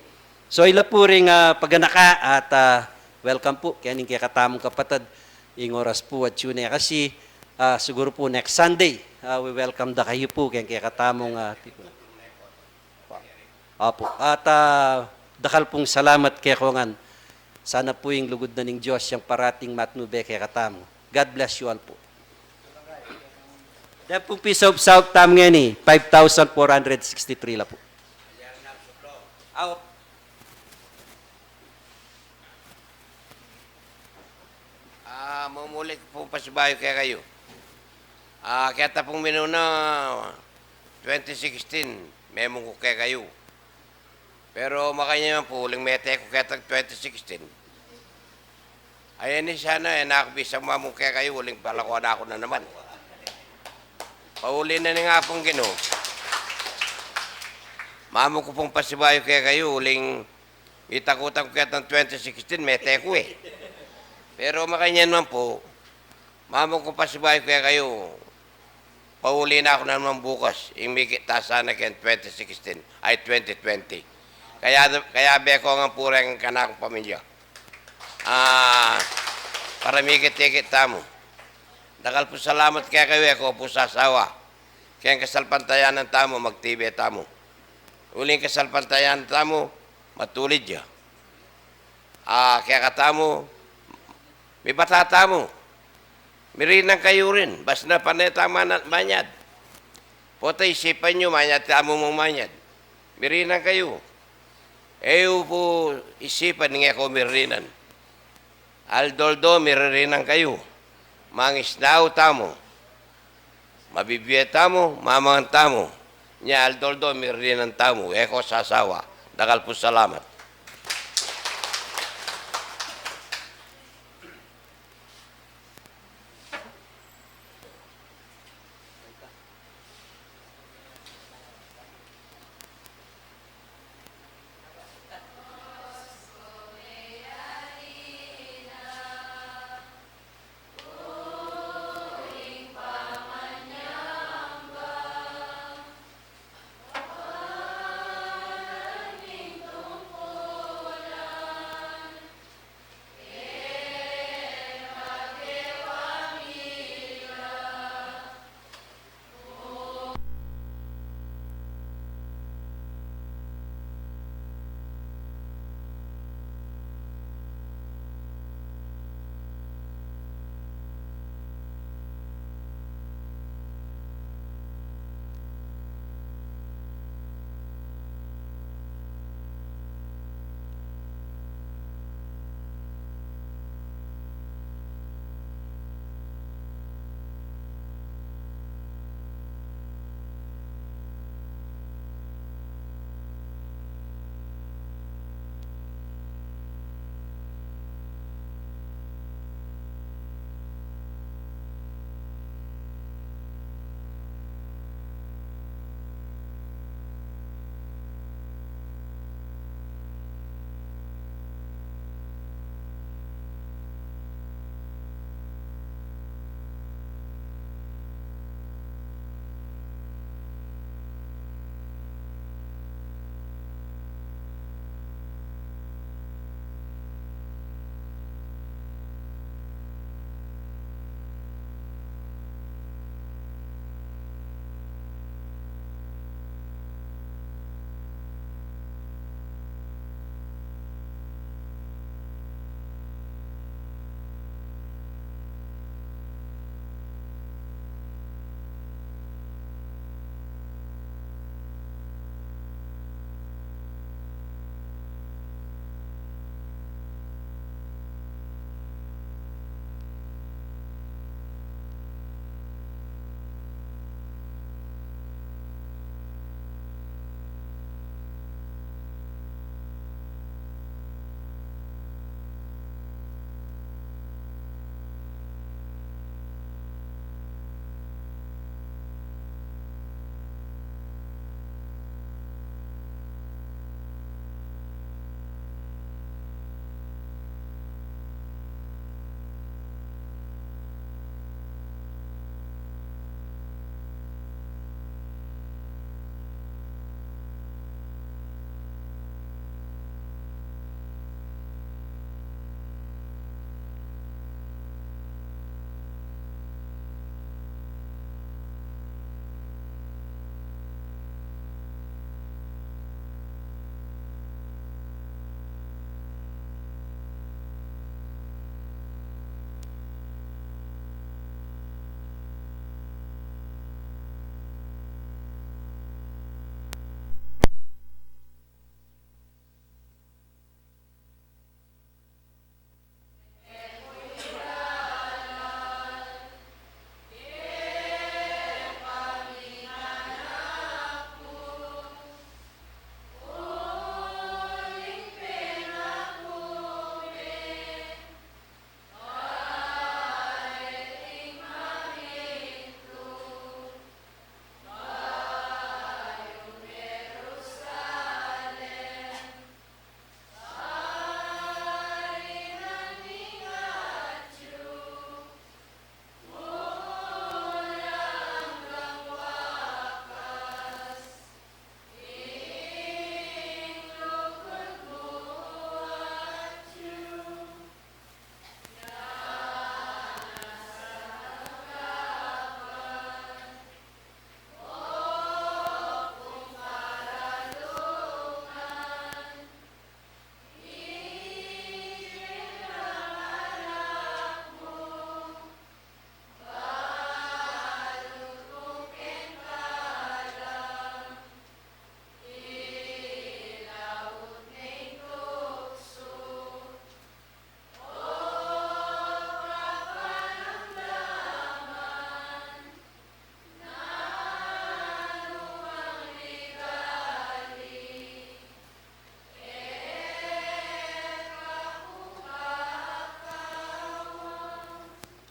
So, ila pu ring, ah, paganaka at, ah, welcome pu kening kekatamung kapatad. Ing oras pu atyu ne kasi, ah, siguru pu next Sunday, ah, we welcome da kayu pu keng kekatamung, ah, tipunan. Opo. At, ah, dakal pung salamat keko ngan. Sana pu ing lugud na ning Dios yang parating matnube kekatamu. God bless you all pu. Deng pung pisaup-saup tamu ngeni, five thousand four hundred sixty-three la pu. Opo. Mumuli ku pung pasibayu kekayu. Ah, keta pung minuna, twenty sixteen, memung ku kekayu. Pero makanyan pu, uling mete ku ketang twenty sixteen. Ayan, e sana, e na ku bisang mamung kekayu, uling palakuan na ku na naman. Pauli na ning Apung Ginu. Mamung ku pung pasibayu kekayu, uling mitakutan ku ketang twenty sixteen, mete ku e. Pero makanyan man pu, mamung ku pasibayu kekayu, pauli na ku na naman bukas, ing mikit ta sana keng twenty sixteen, ay, twenty twenty. Kaya, kaya bekongan pu reng kanakung pamilya. Ah, para mikit-ikit tamu. Dakal pung salamat kekayu, e ko pu sasawa keng kasalpantayanan tamu, magtibe tamu. Uling kasalpantayanan tamu, matulid ya. Ah, kekatamu, mibata tamu. Mirinan kayu rin, basta pane tamu mana-, manyad. Pota isipan yu, manyad tamu mung manyad. Mirinan kayu. E yu pu isipan ing e ko mirinan. Aldo-aldo miririnan kayu. Mangisnau tamu. Mabibie tamu, mamangan tamu. Nya aldo-aldo miririnan tamu. E ko sasawa. Dakal pung salamat.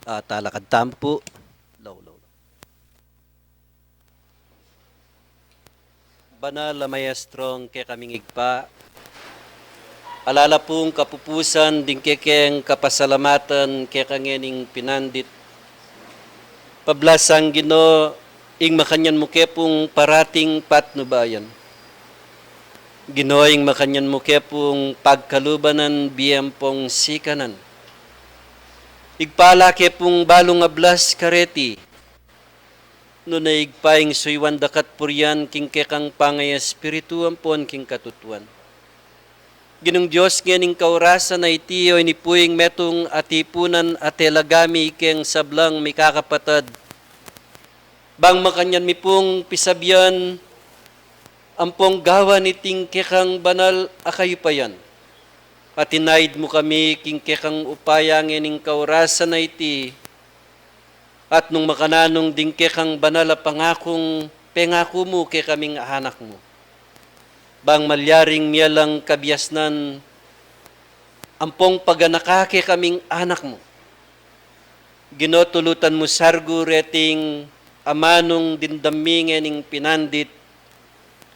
Ah, talakad tamu pu. Low, low, low. Banal a Maestro, ing kekaming Ibpa, ala la pung kapupusan ding kekeng kapasalamatan keka ngening pinandit. Pablasang Ginu, ing makanyan mu ke pung parating patnubayan. Ginu, ing makanyan mu ke pung pagkaluban ning bie ampong sikanan. Ibpa, ala ke pung balung ablas kareti, nune Ibpa, ing suyuan da ka at purian king kekang pangespiritu ampon king katutuan. Ginung Dios, ngening kaurasan a iti, o ini pu ing metung a tipunan a telaga mi keng sablang mikakapatad, bang makanyan mi pung pisabian ampong gawan iting kekang banal a kayupayan. At tinaid mu kami king kekang upaya ngening kaurasan a iti, at nung makananung ding kekang banal a pangakung pengaku mu kekaming anak mu, bang malyaring miyalang kabiasnan ampong paganaka kekaming anak mu. Ginu, tulutan mu sargu reting amanung dimdam mi ngening pinandit,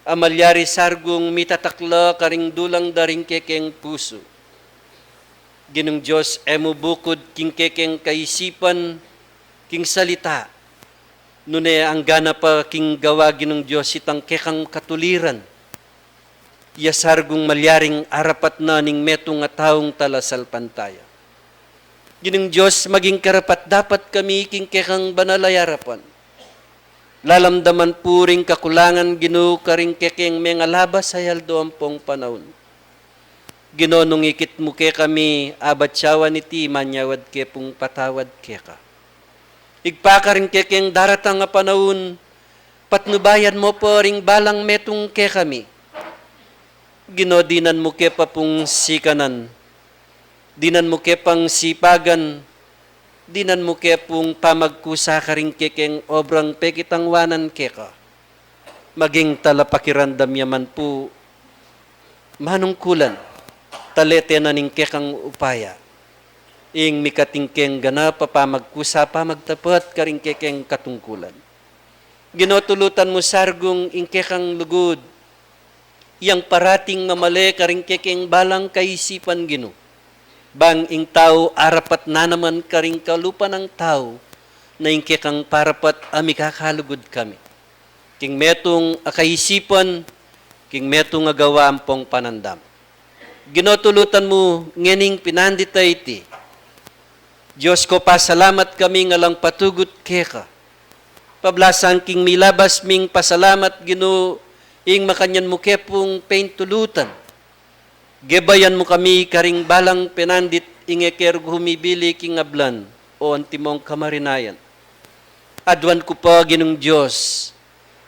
a malyari sargung mitatakla karing dulang da ring kekeng pusu. Ginung Dios, e mu bukud king kekeng kaisipan, king salita, nune anggana pa king gawa, Ginung Dios, itang kekang katuliran, ya sargung malyaring arapat na ning metung a taung talasalpantaya. Ginung Dios, maging karapat-dapat kami king kekang banal a arapan. Lalam da man pu ring kakulangan, Ginu, karing kekeng mengalabas a aldo ampong panaun. Ginu, nung ikit mu kekami, abat yawan iti manyawad ke pung patawad keka. Ibpa, karing kekeng daratang a panaun, patnubayan mu pa ring balang metung kekami. Ginu, dinan mu ke pa pung sikanan, dinan mu ke pang sipagan, dinan mu ke pung pamagkusa karing kekeng obrang pekitangwanan keka. Maging talapakiramdam ya man pu manungkulan, talete na ning kekang upaya, ing mikatingkeng ganap a pamagkusa, pamagtapat karing kekeng katungkulan. Ginu, tulutan mu sargung ing kekang lugud, yang parating mamale karing kekeng balang kaisipan, Ginu. Bang ing tau arapat na naman karing kalupa nang tau, na ing kekang parapat a mikakalugud kami king metung a kaisipan, king metung a gawa ampong panandam. Ginu, tulutan mu ngening pinandit a iti. Dios ku, pasalamat kami ngan lang patugut keka. Pablasang king milabas ming pasalamat, Ginu, ing makanyan mu ke pung pintulutan. Gebayan mu kami karing balang pinandit, ing e ke rugud humibili king ablan o antimong kamarinayan. Aduan ku pa, Ginung Dios,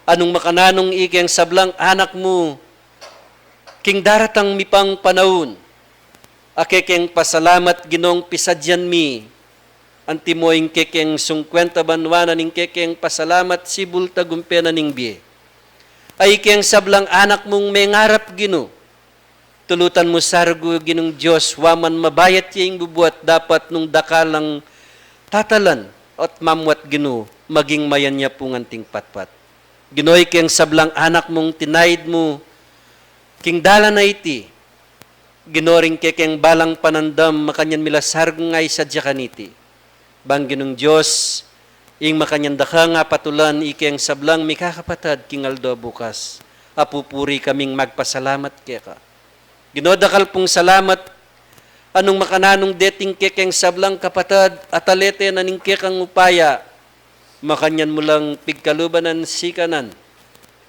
a nung makananung ikeng sablang anak mu king daratang mi pang panaun, a kekeng pasalamat, Ginung, pisadian mi, antimo ing kekeng sungkwenta banua na ning kekeng pasalamat, sibul tagumpe na ning bie. A ikeng sablang anak mung mengarap, Ginu, tulutan mu sargu, Ginung Dios, wa man mabayat ya ing bubuat, dapat nung dakal lang tatalan at mamuat, Ginu, maging mayan ya pung anting patpat. Ginu, ikeng sablang anak mung tinaid mu king dalan a iti, Ginu, ring kekeng balang panandam, makanyan mi la sargung aisadya kaniti. Bang Ginung Dios, ing makanyan da kang apatulan ikeng sablang mikakapatad king aldo bukas, a pupuri kaming magpasalamat keka. Ginu, dakal pung salamat, a nung makananung deting kekeng sablang kapatad, a talete na ning kekang upaya, makanyan mu lang pigkaluban nang sikanan,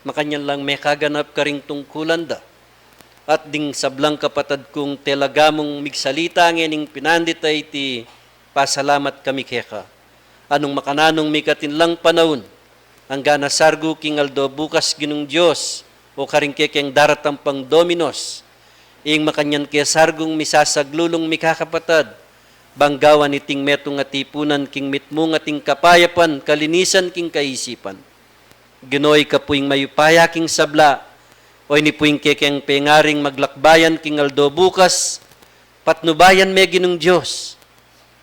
makanyan lang mekaganap karing tungkulan da. At ding sablang kapatad kung telaga mung migsalita ngening pinandit a iti, pasalamat kami keka. A nung makananung mikatin lang panaun, anggana sargu king aldo bukas, Ginung Dios, o karing kekeng daratang pang Dominos, ing makanyan ke sargung misasaglulung mikakapatad, bang gawan iting metung a tipunan king mitmung ating kapayapan, kalinisan king kaisipan. Ginu, ika pu ing mayupaya king sabla, o ini pu ing kekeng pengaring maglakbayan king aldo bukas, patnubayan me, Ginung Dios.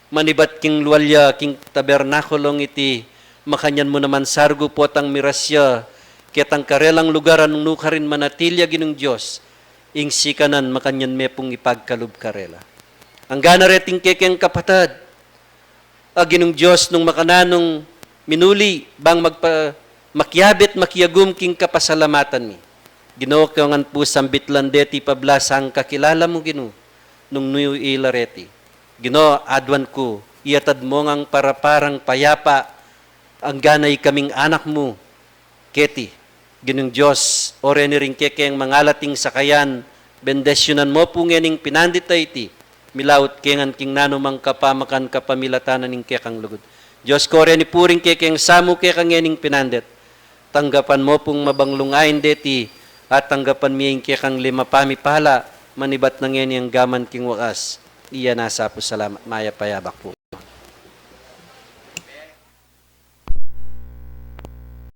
Manibat king lual ya king tabernakulung iti, makanyan mu naman sargu potang mirasya ketang karelang lugar a nung nukarin manatili ya Ginung Dios, ing sikanan makanyan me pung ipagkalub karela. Anggana reting kekeng kapatad, a Ginung Dios, nung makananung minuli bang magpa-, makiabe at makiagum king kapasalamatan mi. Ginu, kayang pu sambit la deti pablasang kakilala mu, Ginu, nung nu ila reti. Ginu, aduan ku, iyatad mu ngang paraparang payapa, anggana ikaming anak mu keti. Ginung Dios, o reni ring kekeng mangalating sakayan, bendisyunan mu pu ngening pinandit a iti, milaut ke ngan king nanu mang kapamakan kapamilatan na ning kekang lugud. Dios ko, o reni pu ring kekeng samu keka ngening pinandit, tanggapan mu pung mabanglung ain deti, at tanggapan mi ing kekang lima pamipala, manibat na ngeni anggaman king wakas. Iya na sa pu salamat, mayap a yabak pu.